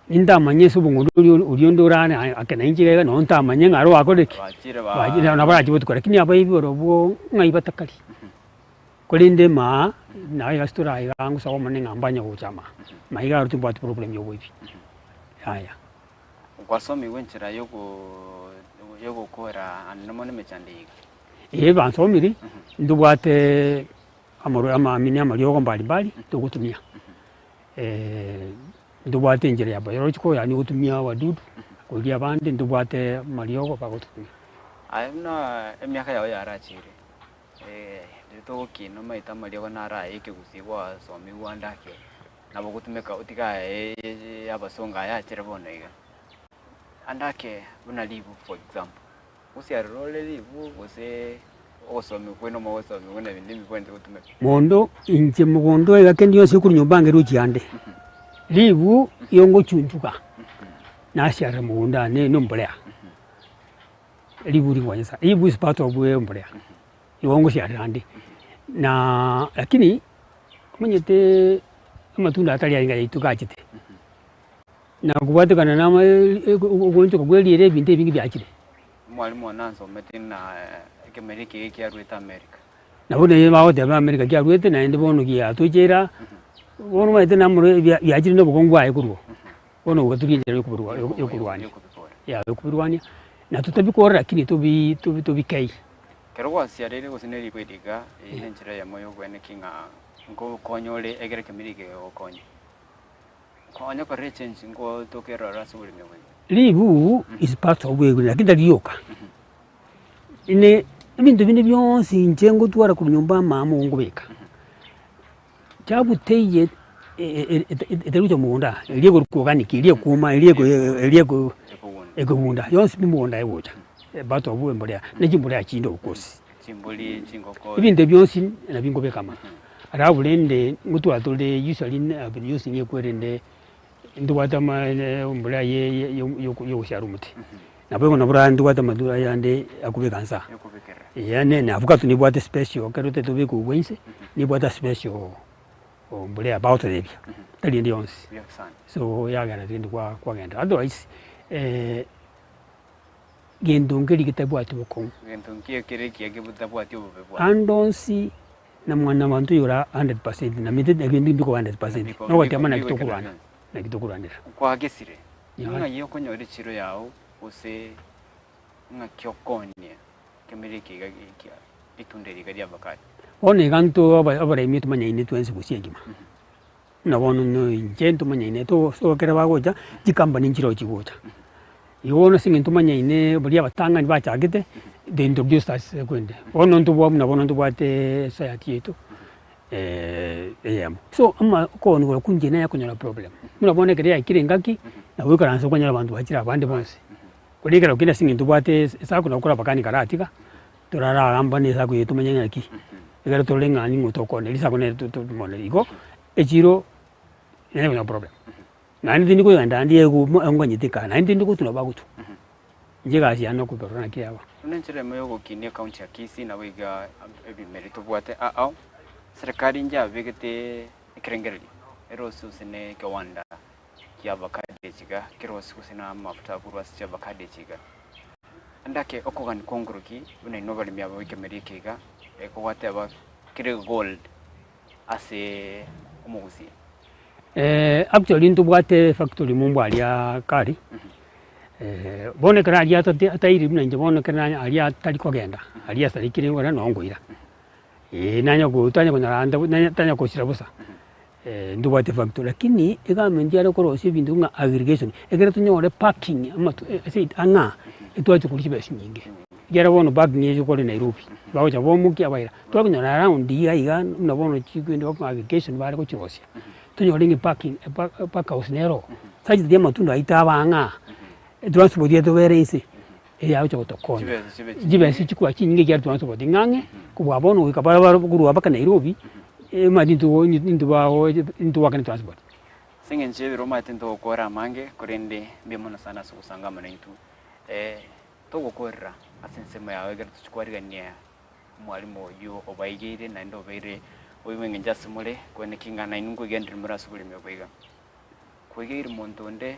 Speaker 3: Nintamanye ase obong'ondo oria oria onde orare aye ake nainche iga iga nonye ntamanye ng'a aro akorire ki?
Speaker 2: Bachire
Speaker 3: Bachire nabo barache botuko lakini abaibi barobwo ng'ai batakari. Korende maa, naye iga ase tore aiga ngosaba omonene ng'a mbanye gocha maa, maa iga aro timbwati problem ya oboibi, yaya.
Speaker 2: Gwasomigwe enchera yogokora ande mono emechando eye iga.
Speaker 3: Ee bansomiri, ntobwate amaro amamini amariogo mbali mbali togotumia, ntobwate enchera ya biological yaani gotumia wadudu koria abande, ntobwate amariogo bagotumia.
Speaker 2: Aye buna emiaka yao yarachire, riria togokina omanyete amariogo naro aye ekegusii gwasomigwe ande ake. Nabo ogotumeka otige aye abasongo aya achere bono iga. Ande ake buna ribu for example, gosiarera ore ribu gose ogosomiwa kwene omogosomigwa buna ebinto ebi bibwenerete gotumeka.
Speaker 3: Mondo inche mogondo iga kende gionsi okorwa nyomba ange roche ande, ribu igo ngochunchuga, nasiarera mogondo aane na ombolea, ribu rigwancha sana, ribu is part of embolea, igo ngosiarera ande. Naaa lakini. Omanyete amatunda atari aye yaito gachete, na kobwatekana na ama ogoonchoka kwa eriera ebinto ebinge biachire.
Speaker 2: Omwalimu one ansomete ng'a ekemeri eke iga kiarwete America.
Speaker 3: Nabo naye bagoteba America kiarwete naende bono giatocheire aa, bono omanyete namoro bia biachire na obokong'u bwaye korwa oo, bono igo toria enchera ya okoborwa ya okorwania, ya okoborwania, na totabikora lakini tobi tobi tobikei.
Speaker 2: Ekero gwasiareire gose ne riko eri iga, eyio nenchera eyemo y'okoenekia ng'a nkokonya ore egere ekemira eke kegokonye. Onye korora echange nkotokerora ase oboremi obo iga.
Speaker 3: Ribu is part of oboeguni lakini tari rioka. Ine ebinto binde bionsi inche ngotwara korwa nyomba amamo ngobeka, chabuteiye etari gocha mogondo aa, eria ekorokwa organic eria ekwoma eria eko eria eko ekogunda yonsi pi mogondo aye egocha part of embolea na chimbolea chinde of course.
Speaker 2: Chimbori, chingoko.
Speaker 3: Ebinto ebio bionsi nabio nkobeka amo, alafu rende ngotwara tore usually have been using ekwerende ntobwate ama embolea ye ye yogosiara omote. Naboigo nabo rende ntobwate amatunda ayande akobeka nsa, yaani na avocado nebwate special ekero otagete obeke obwo inse, nebwate special mbolea bagototebia, tari ende yonsi. So yagera rende kwa kwagenda otherwise gento nkeri getabwati bokong'u.
Speaker 2: Gento nkiya kere ekiya getabwati obobe bwaye.
Speaker 3: Ande onsi na mwanyabanto oyore 100% na mete ebinto mbikoba 100%, nogoteba naki tokorwana, naki tokorwanera.
Speaker 2: Kwagesire, Ng'ai okonyora echiro yao, gose ng'aki okoonia ekemeri eke iga gia ritunda eri iga ri'avocado?
Speaker 3: Bono iga intwe abaremi tomanyaine twensi gose engima, buna bono inche ntomanyaine to ekero bagocha, chikampani nchiroo chigocha. Igo bono ase eng'encho tomanyaine baria abatang'ani bachagete, they introduced us kwende. Bono ntobwa buna bono ntobwate society yaito. eyemo. So ama okoonigwa okwo inche naye okonyora problem, buna bono ekero yaikire engaki, nabo oikaranse okonyora abanto bachire abande bonsi. Korende ekero kende ase eng'encho tobwate esako nabo korabakani karatiga, torararambane esako eye tomanye ng'aki, ekero torore ng'a ning'o tokooneria esako nere to tomoneria. Igo, echiro nere okonyora problem. Naende tindi koyenda ande eguma engonyete kaa, naende tindi gotwa nabo bagotwa. Inche egasi yane nokoberora naki yaba.
Speaker 2: Buna enchera emo y'ogokinia ekaunti ya Kisii nabo iga ebimeri tobwate ao, serikali njabegete ekerengererio erosie gose ne ekewanda kia avocado echi iga, kerosie gose na amafuta akorwa ase chiavocado echi iga. Ande ake okogania kwa nkoroki buna inwe abaremi aba b'ekemeri eke iga, ekogwateba kere gold ase omogusii.
Speaker 3: Actually ntobwate efactory mombo aria kare, bono ekero aria atate atairi buna inche bono ekero nanya aria atari kogenda, aria asarekire ngora noo nkoira, eh nanya ko tanya konyora ande nanya tanya kosira bosa, ntobwate efactory lakini egovernment yare korosia ebinto buna aggregation, ekero tonyore parking amatu ase ang'a, etwacha korwa chibesa chinyinge, ekiagera bono parking eye ekore Nairobi, bagocha bomokia baira. Twakonyora around iga iga buna bono chikende bakonyora aggregation bare gochirosia, tonyore ng'a eparking epark house nero oo, such that amatunda aywo taba ang'a, etransport etobere inse, eyagocha gotokonya.
Speaker 2: Chibesa chibe chinyinge.
Speaker 3: Chibesa chikoba chinyinge ekiagera transport ng'a ang'e, kobua bono goika barabara korwa mpaka Nairobi, emanyete intwe intwe bago intwe goakana transport.
Speaker 2: Ase eng'encho y'ebiro omanyete ntogokora amange, korende mbuya mono sana ase ogosanga amo naintwe, togokorera. Ase ensemo yao ekero tochia kwarigania omwalimu oyio obaigeire naende obeire oyo bw'engencho ase more, kweneki ng'a nainwe nkoigendereri more ase oboremi obo iga. Kwaigeire monto onde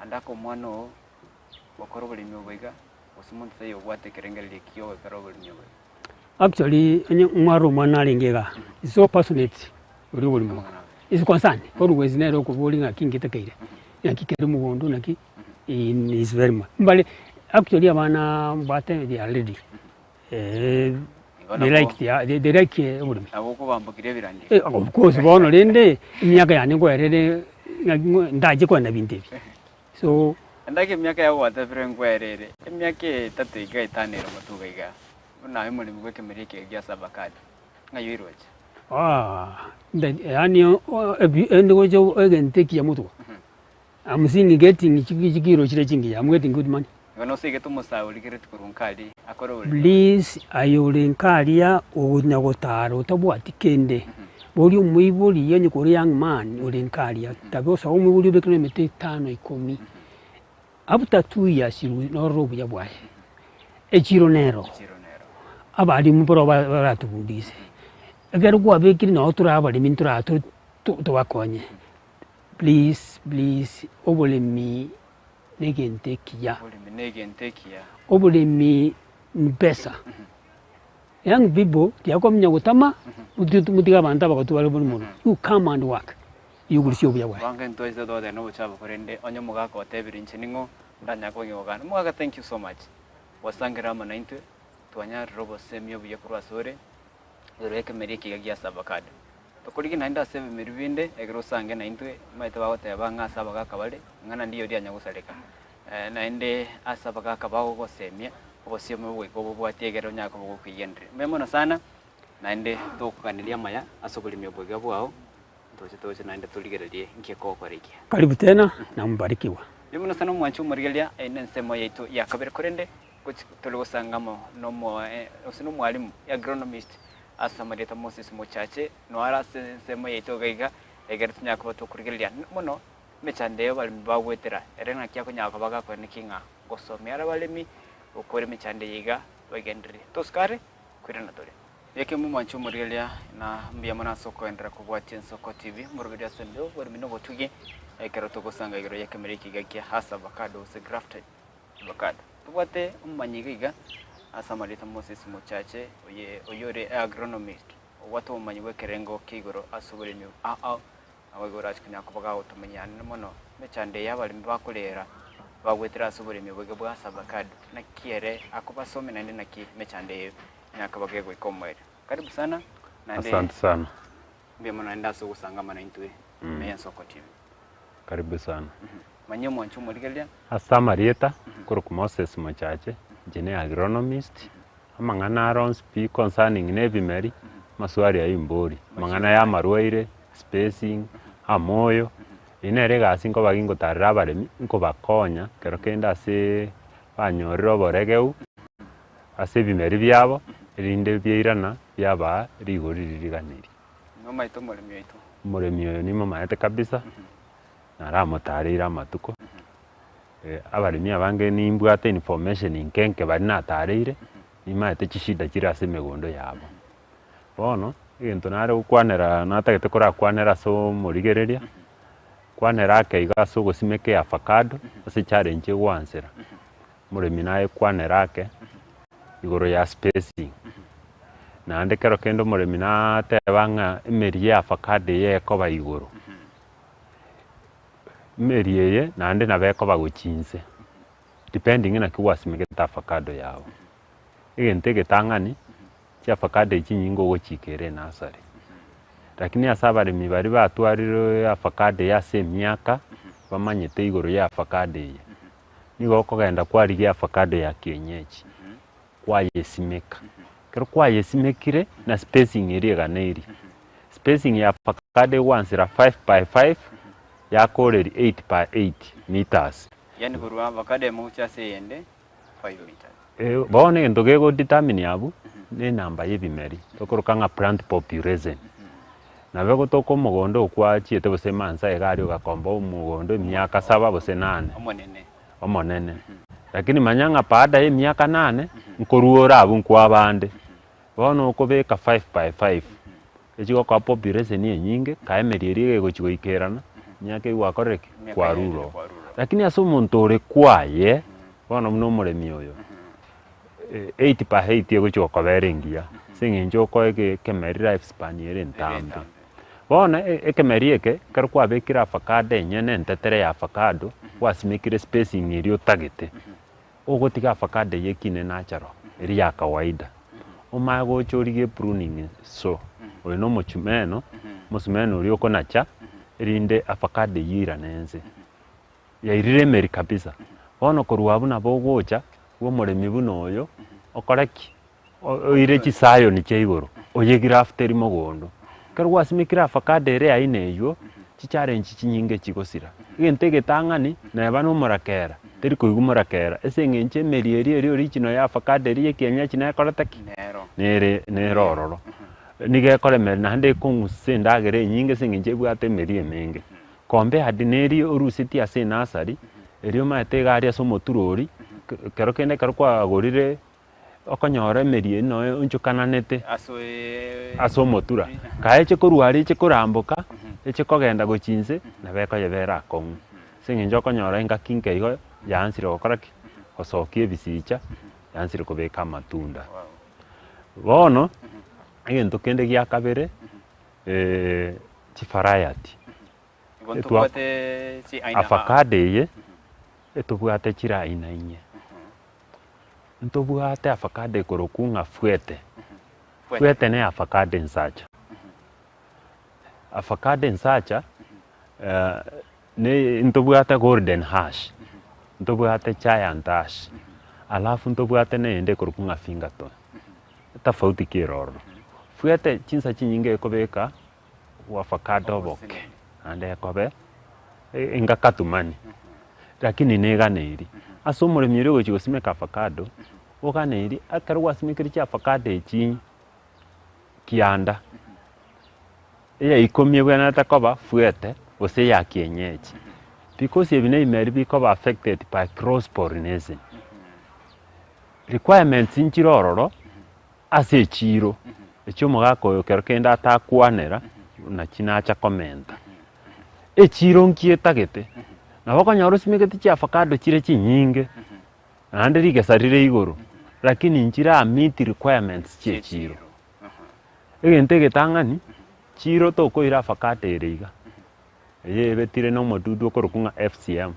Speaker 2: ande ake omwana oo gokora oboremi obo iga, gose monto taiyo obwate ekerengererio ekiya ogokora oboremi obo iga.
Speaker 3: Actually onye omware omwana arenge igaa, is so passionate oria oborimo obo, is concerned always nere okoboria ng'aki ngetakeire, naki kere mogondo naki, is very much. Mbare actually abana mbwate they are ready
Speaker 2: Igo
Speaker 3: they
Speaker 2: nabo
Speaker 3: like they they like oboremi.
Speaker 2: nabo okobambokirie ebirandi.
Speaker 3: Eh of course bono rende, emiaka yane nkoerere ng'aki ng'o ndache koenda binto ebi, so.
Speaker 2: Endaki emiaka yabo gwatebire nkwerere, emiaka etato iga etano ere motwe iga iga, buna aye omoremi bw'ekemeria eke gia ase avacado, ng'ai oiroche?
Speaker 3: Yaani ende gocha egento ekiya motwe, I'm seeing getting chikiro chire chingiya, I'm getting good money.
Speaker 2: Igo nosigete omosae origereti korwa nkaria akore oboremi obo?
Speaker 3: Please aye ore nkaria okonya gotara otabwati kende, boria omoibori onye kore young man ore nkaria, tabe osoa omoibori obekere emete etano ikomi, after 2 years norore obuya bwaye. Echiro nero, abalimu mbaro baratobundise, ekero kwabekire nabo tore abaremi ntoraa tobakonye, please please oboremi negento ekiya.
Speaker 2: Oboremi negento ekiya.
Speaker 3: Oboremi ni pesa. Young people tiakominya gotama, motige abanto abagotu bare bori mono. You come and work, you will see obuya bwaye.
Speaker 2: Abange ntwaise togoteba nobochabo korende onye omogaka otebire inche ning'o ndanyare kogenda gokana. Omogaka thank you so much gwasangire amo naintwe twanyarire obosemia obuya korwa asore igoro y'ekemeria eke iga gia avocado. Tokorigia naende ase ebimeri binde, ekero osange naintwe, omanyete bagoteba ng'a ase abagaka bare, ing'ana ndiyo rianya gosareka. Naende ase abagaka bagogosemia, obosiemi obo goika obobwatie egere onyare koba gokoigendereria. Mbuya mono sana, naende tokoganeria amaya ase oboremi obo iga bwao, ntoche toche naende torigererie nki ekogokora ekiya.
Speaker 3: Karibu tena na mbarikiwa.
Speaker 2: Mbuya mono sana omwanchi omorigereria, eye nensemo yaito ya kabere korende gochi tore gosanga amo nomo gose nomwalimu, agronomist, Ase amarieta Moses mochache, noare ase ensemo yaito iga iga, ekero tonyare koba tokorigereria mono emechando eye abaremi bagoetera, ere naki akonyara koba gakoeneki ng'a ngosomia are abaremi gokora emechando eye iga bagenderere. Tosike are, koirana tore. Ekemo mwanche omorigereria na mbuya mono ase okoenderera kobwatia Ensoko TV, omoroberi ase embeo, oboremi na obotugi, ekero togosanga igoro y'ekemeri eke iga kia Hass Avocado gose Grafted. Avocado. Tobwate omomanyi iga iga ase amarieta Moses Mochache oye oyore agronomist obwate obomanyi bw'ekerengo kia igoro ase oboremi ao ao nabo igo orache konya koba gagotomanyia anene mono emechando eye abaremi bakorera bagwetera ase oboremi obo iga bwa ase avocado naki ere akobasomia naende naki emechando eye nyakaba gegoika omoerio. Karibu sana naende
Speaker 11: Asante sana.
Speaker 2: mbuya mono naende ase ogosangama naintwe ime y'Ensoko TV.
Speaker 11: Karibu sana.
Speaker 2: Manyia omwancho omorigereria.
Speaker 11: Ase amarieta, nkorokwa Moses Mochache, inche ne agronomist, amang'ana aro onsi pi concerning na ebimeri, amaswali ayio imbori, amang'ana ya amarwaire, spacing, amoyo, eyio nere egasi nkoba gingotarera abaremi, nkobakonya ekero kende aseee banyorire oboregeu, ase ebimeri biabo, erinde biairana biabaa rigori riria riganeirie.
Speaker 2: Nomaete omoremi oito.
Speaker 11: Omoremi oyo nimomaete kabisa, naramotareire amatuko, abaremi abange nimbwate information nke nke baria natareire, nimaete chishida chire ase emegondo yabo. Bono, egento nare gokwanera natagete korakwanera ase omorigereria, kwanera ake iga ase ogosimeka eavacado, ase challenge egoansera, omoremi naye kwanera ake, igoro ya spacing. Naende ekero kende omoremi nateba ng'a emeri ya avocado eye ekoba igoro, emeri eye naende nabo ekoba gochia inse, depending naki gwasimegete avocado yago. Egento egetang'ani, chiavocado echi chinyinge ogochiikera enursery, lakini ase abaremi baria batwarire avocado eye ase emiaka, bamanyete igoro ya avocado eye, nigo okogenda kwarigia avocado ya kienyeji, kwayesimeka. Ekero kwayesimekire, na spacing eria eganeirie, spacing ya avocado egwansera 5 by 5 yakoreria 8 by 8 meters.
Speaker 2: Yaani korwa avocado emo gochia ase eyende 5 meters.
Speaker 11: Eh, bono egento gego determine abwo, na enamba ya ebimeri, tokoroka ng'a plant population. Nabo egotoka omogondo okwachiete gose emansa iga aria ogakomba omogondo emiaka saba gose nane.
Speaker 2: Omonene.
Speaker 11: Omonene. Lakini manya ng'a baada ya emiaka nane, nkorwa ore abwo nkwabande. Bono okobeka five by five, echigokoa population enyinge, kae emeria eria egochi goikerana, emiaka eywo gwakorire ki? Kwarure oo. Lakini ase omonto ore kwaye, bono buna omoremi oyo, eight by eight egochi gokobera engiya, ase eng'encho okoa eke ekemeri life span ere entambe. Bono ekemeri eke, ekero kwabekire avocado enyene entetere ya avocado, gwasimekire spacing eria otagete, ogotiga avocado eyio ekine natural, eria ya kawaida, omanye gocha origie epruning saw, oyo na omochumeno, omosumeno oria okonacha, erinde avocado eyio eirane nse. Yairire emeri kabisa, bono korwa abwo nabo ogocha, bwa omoremi buna oyo, okore ki? Oire chisayoni chia igoro, oyegraftere mogondo. Ekero gwasimekire avocado ere aina eywo, chichallenge chinyinge chigosira. Egento egetang'ani, neba na omorakera, teri koigwa morakera ase eng'encho emeri eria eria original ya avocado eria ya ekienyeji nekorete ki? Nere nere ororo. Nigo ekoremeri naende ekong'usa endagera enyinge ase eng'encho ebwate emeri emenge. Compared neria orusetie ase enasari, eria omanyete iga aria ase omoturori, kero kende ekero kwagorire okonyora emeri eyio noe onchokananete ase omotura. Kae eche korwa aria eche koramboka, eche kogenda gochia inse, nabo ekoyebera akong'u. Ase eng'encho okonyora engaki nke igo, yaansire gokora ki? Gosokia ebisicha, yaansire kobeka amatunda. Bono, egento kende gia kabere, chivariety.
Speaker 2: Igo ntobwate chiaina aa.
Speaker 11: Avocado eye, etobwate chire aina inye. Ntobwate avocado ekorokwa ng'a fuete, fuete ne avocado ensacha. Avocado ensacha ne ntobwate golden hash, ntobwate giant hash, alafu ntobwate na eyende ekorokwa ng'a fingerton. Etafauti ki ere ororo? Fuete chinsa chinyinge ekobeka avocado oboke naende ekobe engakatumani, lakini neganeiri. Ase omoremi oria ogochia gosimeka avocado, oganeiri ekero gwasimekire chiavocado echi kianda, eya ikomi ebwenerete koba fuete gose eya kienyeji, because ebi na ebimeri bikoba affected by cross pollination. Requirements nchire ororo. Ase echiiro, echio omogaka oyo kero kende atakwanera, nachi nacha komenta. Echiiro nki etagete? Nabo okonyora osimegete chiavocado chire chinyinge, naende rigesa rire igoro, lakini nchira meet requirements chia echiiro. Egento egetang'ani, chiiro tokoira avocado ere iga, eye ebetire na omodudu okorokwa ng'a FCM.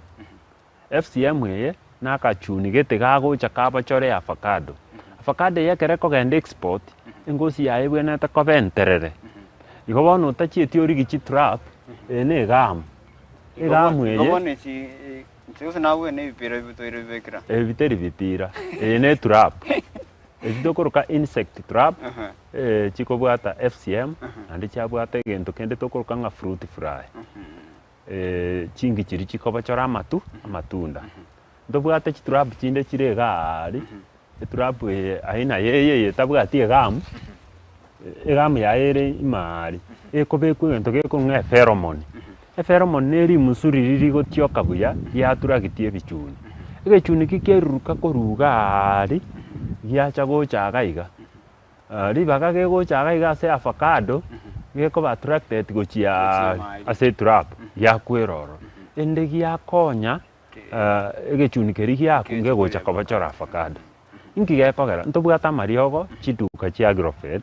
Speaker 11: FCM eye nakachuni gete gagocha kabochore avocado. Avocado eye ekero ekogenda export, engosi yaye ebwenerete koba enterere. Igo bono otachieti origie chitrap, eye na egamu. Egamu
Speaker 2: Igo
Speaker 11: eye.
Speaker 2: bono echi inche gose nabwene na ebipira ebi toire bibekire.
Speaker 11: Ebi teri bipira, eye ne etrap. Echi tokoroka insect trap, chikobwata FCM, naende chiabwata egento kende tokoroka ng'a fruit fly. Chingi chiria chikobochora amatu, amatunda. Ntobwate chitrap chinde chire iga aaria, etrap eye aina ya eye eye etabwati egamu, egamu yaye ere ime aaria, ekobekwa egento gekorwa ng'a epheromone. Epheromone ne rimusu riria rigotioka buya riaturageti ebichuni. Egechuni ki kiaruruka korwa iga aaria, giacha gocha iga iga. Ribaga gegocha iga iga ase avocado, gekoba attracted gochia ase etrap, giakwera ororo. Ende giakonya egechuni keria giakwa ngegocha kobochora avocado. Inki gekogera? Ntobwate amariogo chiduka chia agrovet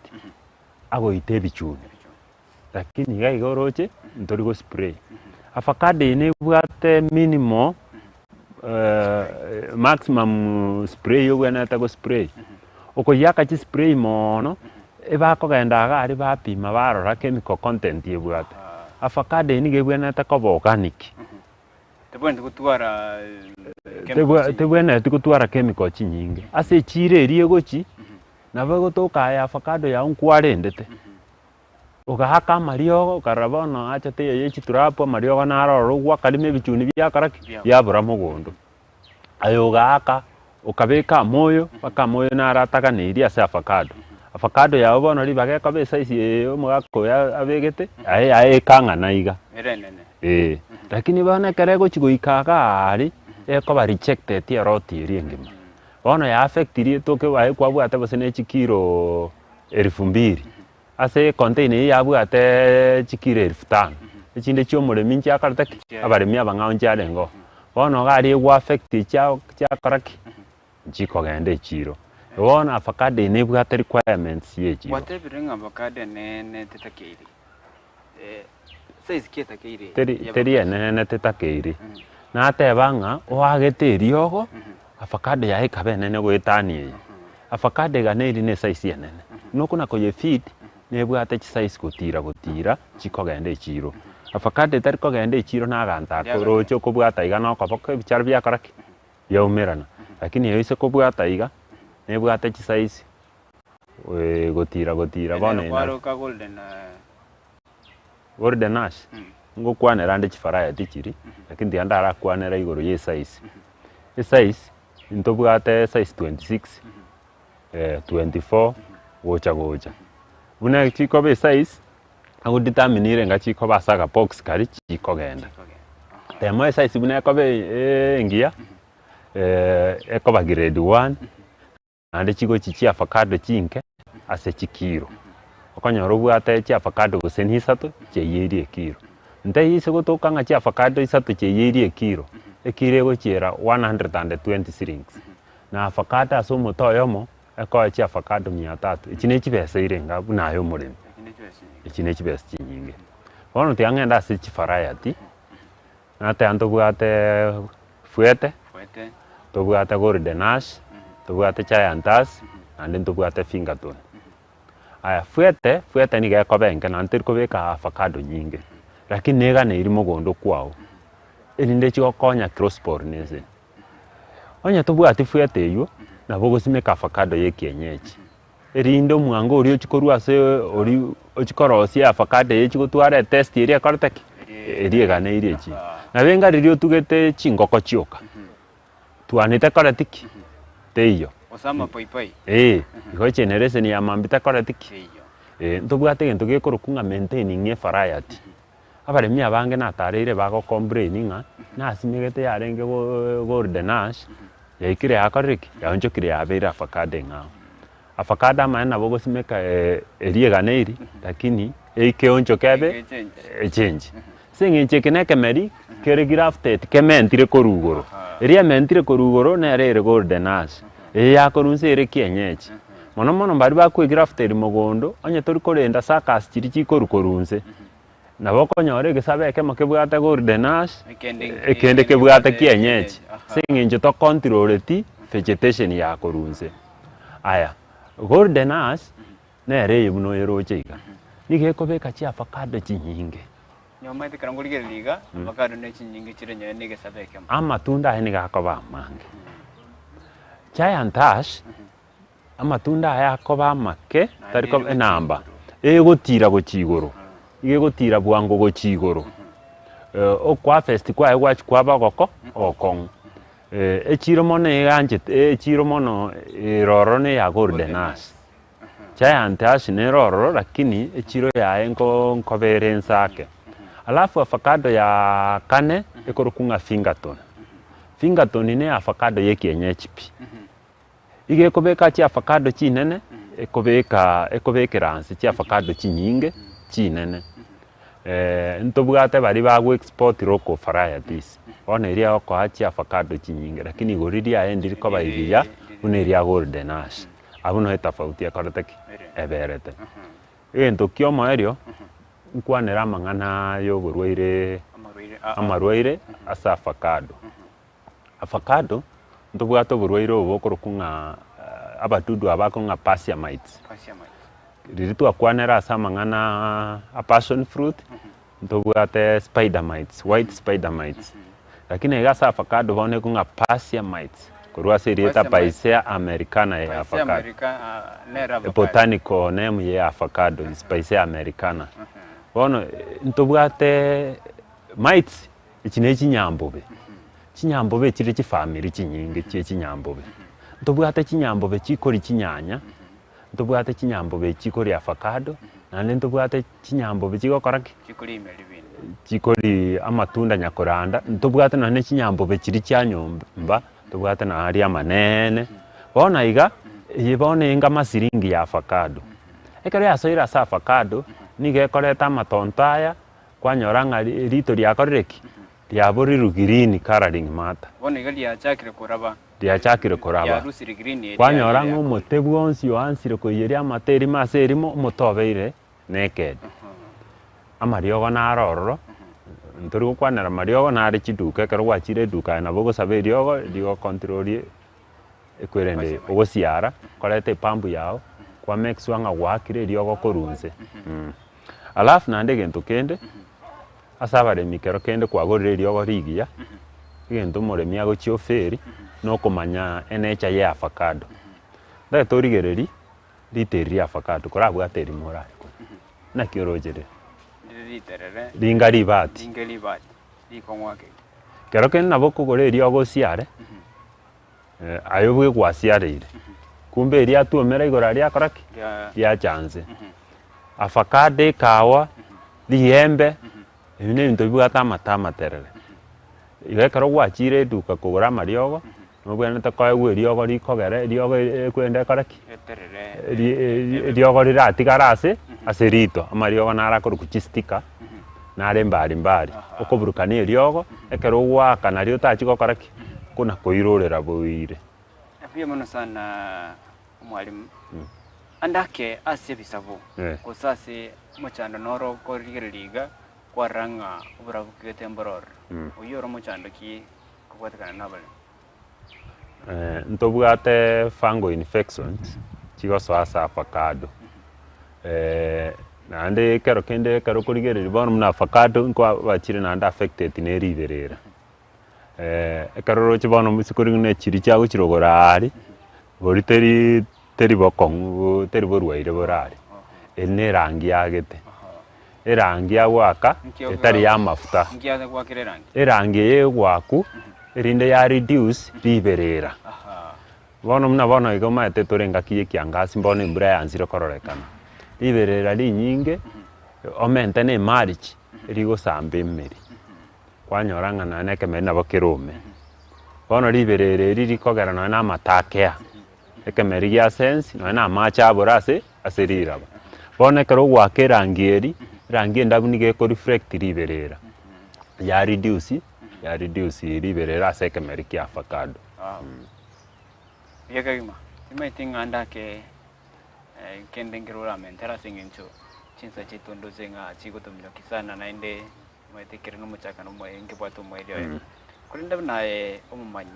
Speaker 11: agoita ebichuni, lakini iga iga oroche ntori go spray. Avocado eye nebwate minimal maximum spray obwenerete go spray. Okoyiaka chispray moono, ebakogenda iga aria bapima barora chemical content ebwate. Avocado eye nigo ebwenerete koba organic.
Speaker 2: Tebwenereti gotwara chemical chinyinge.
Speaker 11: Tebwenereti gotwara chemical chinyinge. Ase echiro eria egochi, nabo egotoka aye avocado yago nkwarendete. Ogaaka amariogo, okarora bono achete eye ye chitrap amariogo naro ororo gwakarima ebichuni biakora ki? Biabora mogondo. Aye ogaaka, okabeka amoyo, mpaka amoyo naro ataganeirie ase avocado. Avocado yago bono ribaga ekoba esize eye omogaka oyo abegete, aye yaye ekang'ana iga.
Speaker 2: Ere enene.
Speaker 11: Eeh, lakini bono ekero egochi goika iga aria. Ekoba rejected eroti eria engima. Bono ya affectiri etoke aye kwabwate gose ne chikilo elfu mbili, ase econtainer eyio yabwate chikilo elfu tano, echinde chia omoremi nchiakorete ki? Abaremi abang'ao nchiarenge oo. Bono iga aria egwa affect chia chiakora ki? Nchikogenda echiro. Bono avocado eye nebwate requirements ya echiro.
Speaker 2: Gwatebire ng'a avocado ene tetakeiri. Size ki etakeire?
Speaker 11: Teri teri enene tetakeiri. Nateba ng'a oagete eriogo, avocado yaye ekaba enene goetania eye. Avocado iga neri ne esize enene. Buna okona koye feed, nebwate chisize gotira gotira chikogenda echiro. Avocado etari kogenda echiro na aganto ake oroche okobwata iga na okoboko ebichara biakora ki? Biaumerana. Lakini eyo ase kobwata iga, nebwate chisize gotira gotira bono
Speaker 2: Nero kwaroka golden
Speaker 11: Golden ash, ngokwanera ande chifaraya tichiri, lakini tiga ndarakwanera igoro ya esize. Esize, ntobwate esize 26, 24, gocha gocha. Buna chikoba esize, agodetermine irenga chikoba ase agabox karia chikogenda. Temo esize buna ekoba engiya, ekoba grade one. Naende chigochi chi'avocado chinke ase chikiro. Okonyora obwate chi'avocado gose na isato chiaiyeirie ekiro. Ntaiyo ase gotoka ng'a chi'avocado isato chiaiyeirie ekiro, ekiro egochiera 120 shillings. Na avocado ase omote oyomo, ekoe chi'avocado mia tatu. Echi ne chibesa ire enga buna aye omoremi. Echi ne chibesa chinyinge. Bono tiga ng'ende ase chivariety, Nateba ntobwate Fuete, ntobwate Golden Ash, ntobwate Giant Ash, naende ntobwate Fingerton. Aya Fuete, Fuete nigo ekoba enke naende teri kobeka avocado nyinge, lakini neganeiri mogondo kwao, erinde chigokonya cross pollination. Onye tobwati Fuete eywo, nabo ogosimeka avocado ya ekienyeji. Erinde omwango oria ochia korwa ase oria ochia korosia avocado eye echia gotwara etest eria ekorete ki? Eria eganeirie echi. Nabo enga riria otugete chingoko chioka, twanete ekoreti ki? Teiyo.
Speaker 2: Gose amapaipai.
Speaker 11: Eeh, igo egeneration ya mambia tekoreti ki?
Speaker 2: Teiyo.
Speaker 11: Eh, ntobwate egento gekorokwa ng'a maintaining evariety. Abaremi abange natareire bago complain ng'a nasimegete yarenge golden ash, yaikire yakorire ki? Yaonchokire yabeire avocado eng'ao. Avocado amaene nabo ogosimeka eria eganeiri, lakini eike eonchoke ebe echange. Ase eng'encho eke na ekemeri kere grafted kementire korwa igoro. Eria ementire korwa igoro nere ere golden ash, eye yakorwa inse ere kienyeji. Mono mono baria bakoegrafteri mogondo, onye tori korenda suckers chiria chikorwa korwa inse, nabo okonyora egesabe ekemo kebwate golden ash, ekende kebwate kienyeji, ase eng'encho tokontroleti vegetation ya korwa inse. Aya, golden ash, nere eye buna oyeroche iga, nigo ekobeka chiavocado chinyinge.
Speaker 2: Nyomanyete ekero nkorigereria iga, avocado ne chinyinge chire nonye na egesabe ekemo.
Speaker 11: Amatunda aye nigo akoba amange. Giant ash, Amatunda aya akoba amake, tari koba enamba, egotira gochia igoro, iga egotira bwango gochia igoro. Okoharvest kwaye gwachia kwaba ogoko ogokong'u. Echiro mono eganchete echiro mono ere ororo na eya golden ash. Giant ash nere ororo lakini echiro yaye nko nkoba ere ense ake. Alafu avocado ya kane ekorokwa ng'a fingerton. Fingerton ne avocado ya ekienyeji pi. Iga ekobeka chiafakado chinene, ekobeka ekobekera nse chiafakado chinyinge chinene. Ntobwate baria bago export local varieties, bono eria egokoa chiafakado chinyinge lakini igoro riaye ndiri koba rigiya buna eria golden ash. Abwo noo etofauti ekorete ki? Eberete. Egento kia omoerio, nkwanere amang'ana ya oborwaire amarwaire ase avacado. Avocado, ntobwate oborwaire obo bokorokwa ng'a abadudu aba bakong'a ng'a persia mites. Riria twakwanera ase amang'ana a passion fruit, ntobwate spider mites, white spider mites. Lakini iga ase avocado bono ekong'a persia mites, korwa ase erieta Picea americana ya avocado. Botanical name ya avocado is Picea americana. Bono ntobwate mites. Echi ne chinyambobe, chinyambobe echire chifamiri chinyinge chie chinyambobe. Ntobwate chinyambobe chikoria chinyanya, ntobwate chinyambobe chikoria avocado, Naende ntobwate chinyambobe chigokora ki?
Speaker 2: Chikoria emeri binde.
Speaker 11: Chikoria amatunda nyakoranda, ntobwate nonye chinyambobe chiria chia nyomba, ntobwate na aria amaneene. Bono iga, eye bono enga masiringi ya avacado. Ekero yasoire ase avacado, nigo ekoreta amatonto aya, kwanyora ng'a rito riakorire ki? Riaborirwe green colouring matter.
Speaker 2: Bono iga riachakire koraba.
Speaker 11: Riachakire koraba.
Speaker 2: Riarusire green eria
Speaker 11: Kwanyora
Speaker 2: riria
Speaker 11: ng'a omote bwonsi oansire koiyeria amato erimo ase erimo, omote obeire naked. Amariogo naro ororo, ntori gokwanera amariogo nare chiduka ekero gwachire eduka aye nabo ogosaba eriogo rigocontrol ekwerende ogosiara, koreta epump yago, kwa make sure ng'a gwaakire eriogo korwa inse. Alafu naende egento kende, Ase abaremi kero kende kwagorire eriogo rigiya, egento omoremi agochia oferi nokomanya enature ye avacado. Ntagete origererie rita eri ria avacado korabwate erimo orarikore, naki oroche rire?
Speaker 2: Rire riterere.
Speaker 11: Ringa ribati.
Speaker 2: Ringa ribati, rikong'u ake.
Speaker 11: Kero kende nabo okogora eriogo osiare, aye obwe gwasiareire, kumbe eria atuomera igoro aria akora ki? Riacha nse. Avacado ekawa. Riembe, ebi nebinto bibwate amato amaterere. Igo ekero gwachire eduka kogora amariogo, nobwenerete koegwa eriogo rikogera eriogo ekwende ekore ki? Eriogo riratigare ase ase rito, amariogo naro akorokwa chistika, nare mbari mbari, okoburukania eriogo, ekero ogoaka nario otachi gokora ki? Kona koirorera boire.
Speaker 2: Mbuya mono sana omwalimu. Ande ake ase ebisabu, gose ase omochando noro okorigereria iga, kwarora ng'a oborabu bwete mboro ororo. Oyio ore omochando ki kobwatekana nabaremi?
Speaker 11: Ntobwate fungal infections chigosoa ase avacado, naende ekero kende ekero okorigereria bono buna avacado nkwabachire naende affected ne riberera. Ekero oroche bono isiko rigima chiria chiagochirogora aria, boria teri teri bokong'u teri borwaire bore aria, eri na erangi yagete, erangi yagoaka etari ya amafuta, erangi eye egoakwa erinde ya reduce riberera. Bono buna bono iga omanyete tore engaki ya ekiangasi bono embura yaanzire kororekana, riberera rinyinge omente na emarch rigosamba emeri. Kwanyora ng'a nonya na ekemeri nabo kerome. Bono riberera eri rikogera nonya na amato akea, ekemeri gia sense nonya na amache abora ase ase riraba. Bono ekero ogoaka erangi eri, erangi endabu nigo eko reflect riberera, ya reduce ya reduce riberera ase ekemeri kia avacado.
Speaker 2: Buya kegima, timanyeti ng'a ndake kende nkere oramentere ase eng'encho chinsa chiaito ndoche ng'a chigotominyokia sana naende. Omanyete ekero nomochakano omoye nkebwate omoerio oye. Korende buna aye omomanyi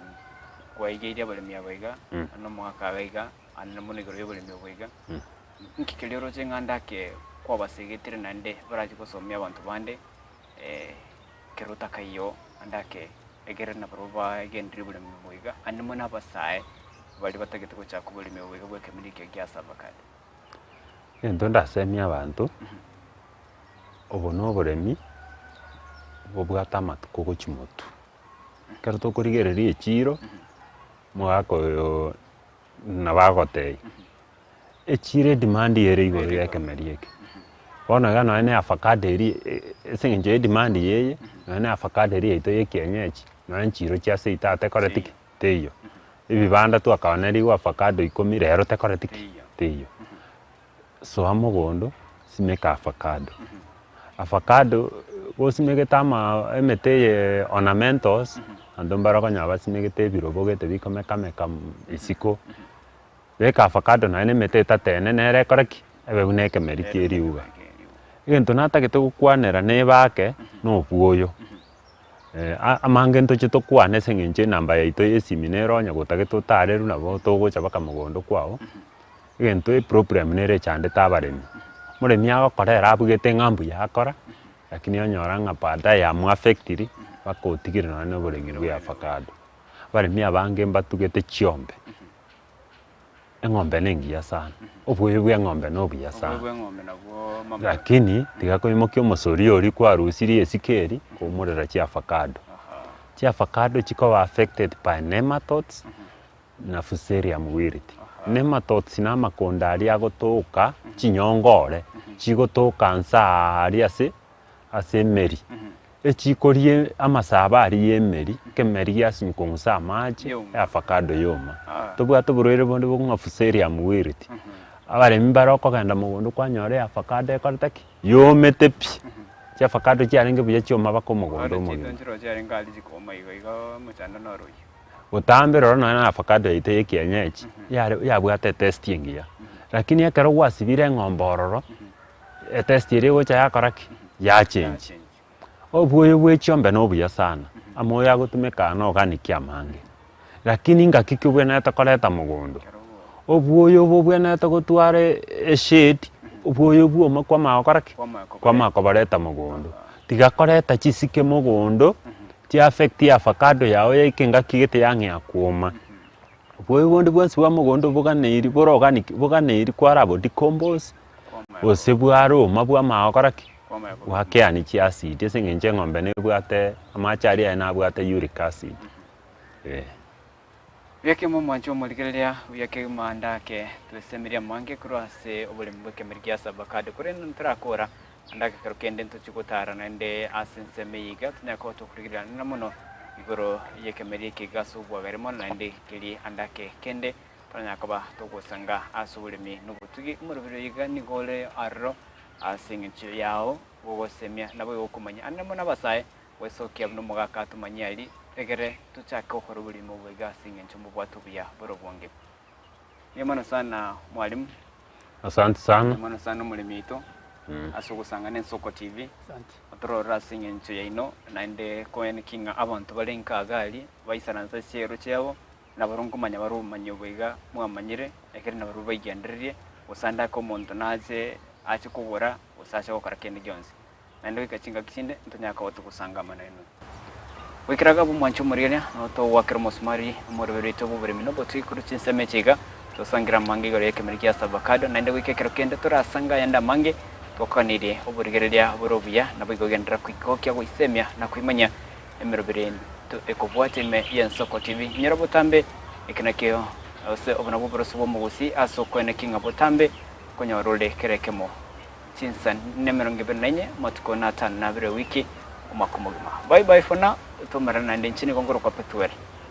Speaker 2: kwaigeirie abaremi aba iga, na omogaka iga iga, aande mono igoro y'oboremi obo iga, nki keria oroche ng'a ndake kwabasegetire naende barache gosomia abanto bande ekero otakaiyo ande ake egere nabarabwo bagendererie oboremi obo iga, aande mono abasae baria batagete gochaka oboremi obo iga bwa ekemira eke gia ase avacado.
Speaker 11: Egento ndasemie abanto. Obo noboremi bobwate amatuko gochia motwe. Ekero tokorigereria echiro, omogaka oyo nabo agotebia, echiro edemand ere igoro ya ekemeri eke. Bono iga nonye na avacado eria ase eng'encho ya edemand eye, nonye na avacado eria yaito ya ekienyeji, nonye chiro chia seito aa tekoreti ki? Teiyo. Ebibanda twakaonerigwe avacado ikomi, rero tekoreti ki? Teiyo. Soa mogondo, simeka avacado. Avacado gosimegete ama emete eye ornamentals, abanto mbare okonyora basimegete ebirobo gete bikomekameka isiko, beka avacado naende na emete etatene nere ekore ki? Ebe buna ekemeri kia eriuga. Egento natagete gokwanera na ebake, na obwoyo, amange ntoche tokwane ase eng'encho enamba yaito ya esimi nere onye gotagete otarerwe nabo togocha mpaka mogondo kwago. Egento eproblem nere echandete abaremi, omoremi agokora ere abugete ng'a mbuya akora, lakini onyora ng'a baadaye yamoaffectiri mpaka otigire nonye na oboremi bwa avacado. Abaremi abange mbatugete chiombe, eng'ombe na engiya sana, oboyo bwa eng'ombe na obuya sana, lakini tiga koimokia omosori oria kwarusirie esike eria koumorera chiavacado. Chiavacado chikoba affected by nematodes na fusarium wilt. Nematodes na amakonda aria agotoka chinyongore, chigotoka nse aaria ase ase emeri, echikoria amasabo aria ya emeri, ekemeri giasinywa kong'usa amache, eavocado yoma. Tobwate oborwaire bonde bokong'a fusarium wilt, abaremi mbare okogenda mogondo kwanyora eavocado ekorete ki? Yomete pi, chiavocado chiarenge buya chioma mpaka omogondo
Speaker 2: Bono
Speaker 11: omogima.
Speaker 2: chinto nchiroo chiarenge aria chikoma igo igo omochando noro oyio.
Speaker 11: Botambe rora nonya na avocado yaito ya ekienyeji, yare yabwate etesti engiya, lakini ekero gwasibire eng'ombe ororo, etesti eria egocha yakora ki? Yachenji. Obwoyo bwa echiombe na obuya sana, amoyo agotumeka aa na organic amange, lakini ngaki ki obwenerete koreta mogondo? Obwoyo obo obwenerete gotwara eshade, obwoyo bwoma kwamanya gokora ki? Kwamanya koboreta mogondo. Tiga koreta chisike mogondo, chiaffect avocado yago yaika engaki gete yang'ea kwoma. Obwoyo bonde bwensi bwa mogondo boganeiri bore organic boganeiri kwarabo decompose, gose bwaroma bwamanya gokora ki? Bwakeani chiacid ase eng'encho eng'ombe nebwate amache aria aye nabwate uric acid, eh.
Speaker 2: Buya kegima omwanche omorigereria, buya kegima ndake twesemerie amange korwa ase oboremi bw'ekemeri gia Sabakade. Korende ntorakora ande ekero kende ntochie gotara naende ase ensemo eye iga, tonyare koba tokorigereria ang'e mono igoro y'ekemeri eke iga ase obwagare mono naende keria ande ake kende toranyare koba togosanga ase oboremi na obotugi. Omoroberi oyo iga nigo ore aroro ase eng'encho yao gogosemia naboigo gokomanyia ande mono abasae Gwesokia buna omogaka atomanyie aria, egere tochake gokora oborimo obo iga ase engencho mbobwate obuya bore obonge. Mbuya mono sana mwalimu.
Speaker 11: Asante sana.
Speaker 2: Mbuya mono sana omoremi oito ase ogosangana Ensoko TV. Otororere ase engencho yaino naende koeneki ng'a abanto bare nka iga aria baisaranse ase chiero chiabo nabarobwo nkomanya bare obomanyi obo iga mwamanyire ekero nabarobwo baigendererie gose ande ake omonto nache ache kogora gose ache gokora kende gionsi. Naende goika chingaki chinde ntonyare koba togosangama nainwe. Goikera iga ab'omwancho omorigereria, nabo togoakera omosumari omoroberi oito bw'oboremi na obotugi korwa chinsemo echi iga, tosangere amange igoro y'ekemeri gia ase avocado, naende goika ekero kende torasange ayande amange, twakwanirie oborigereria bore obuya, naboigo genderera koigokia goisemia na koimanyia emeroberi ento ekobwatia ime y'Ensoko TV. Inyora botambe, eke nakio ase obo nabwo oboroso bw'omogusii ase okoenekia ng'a botambe konyora ore kera ekemo. Chinsa nemerongo ebere na inye, amatuko na atano na abere ewiki, omwaka omogima. Bye bye for now, tomerane naende inche nigo nkorokwa Pethuel.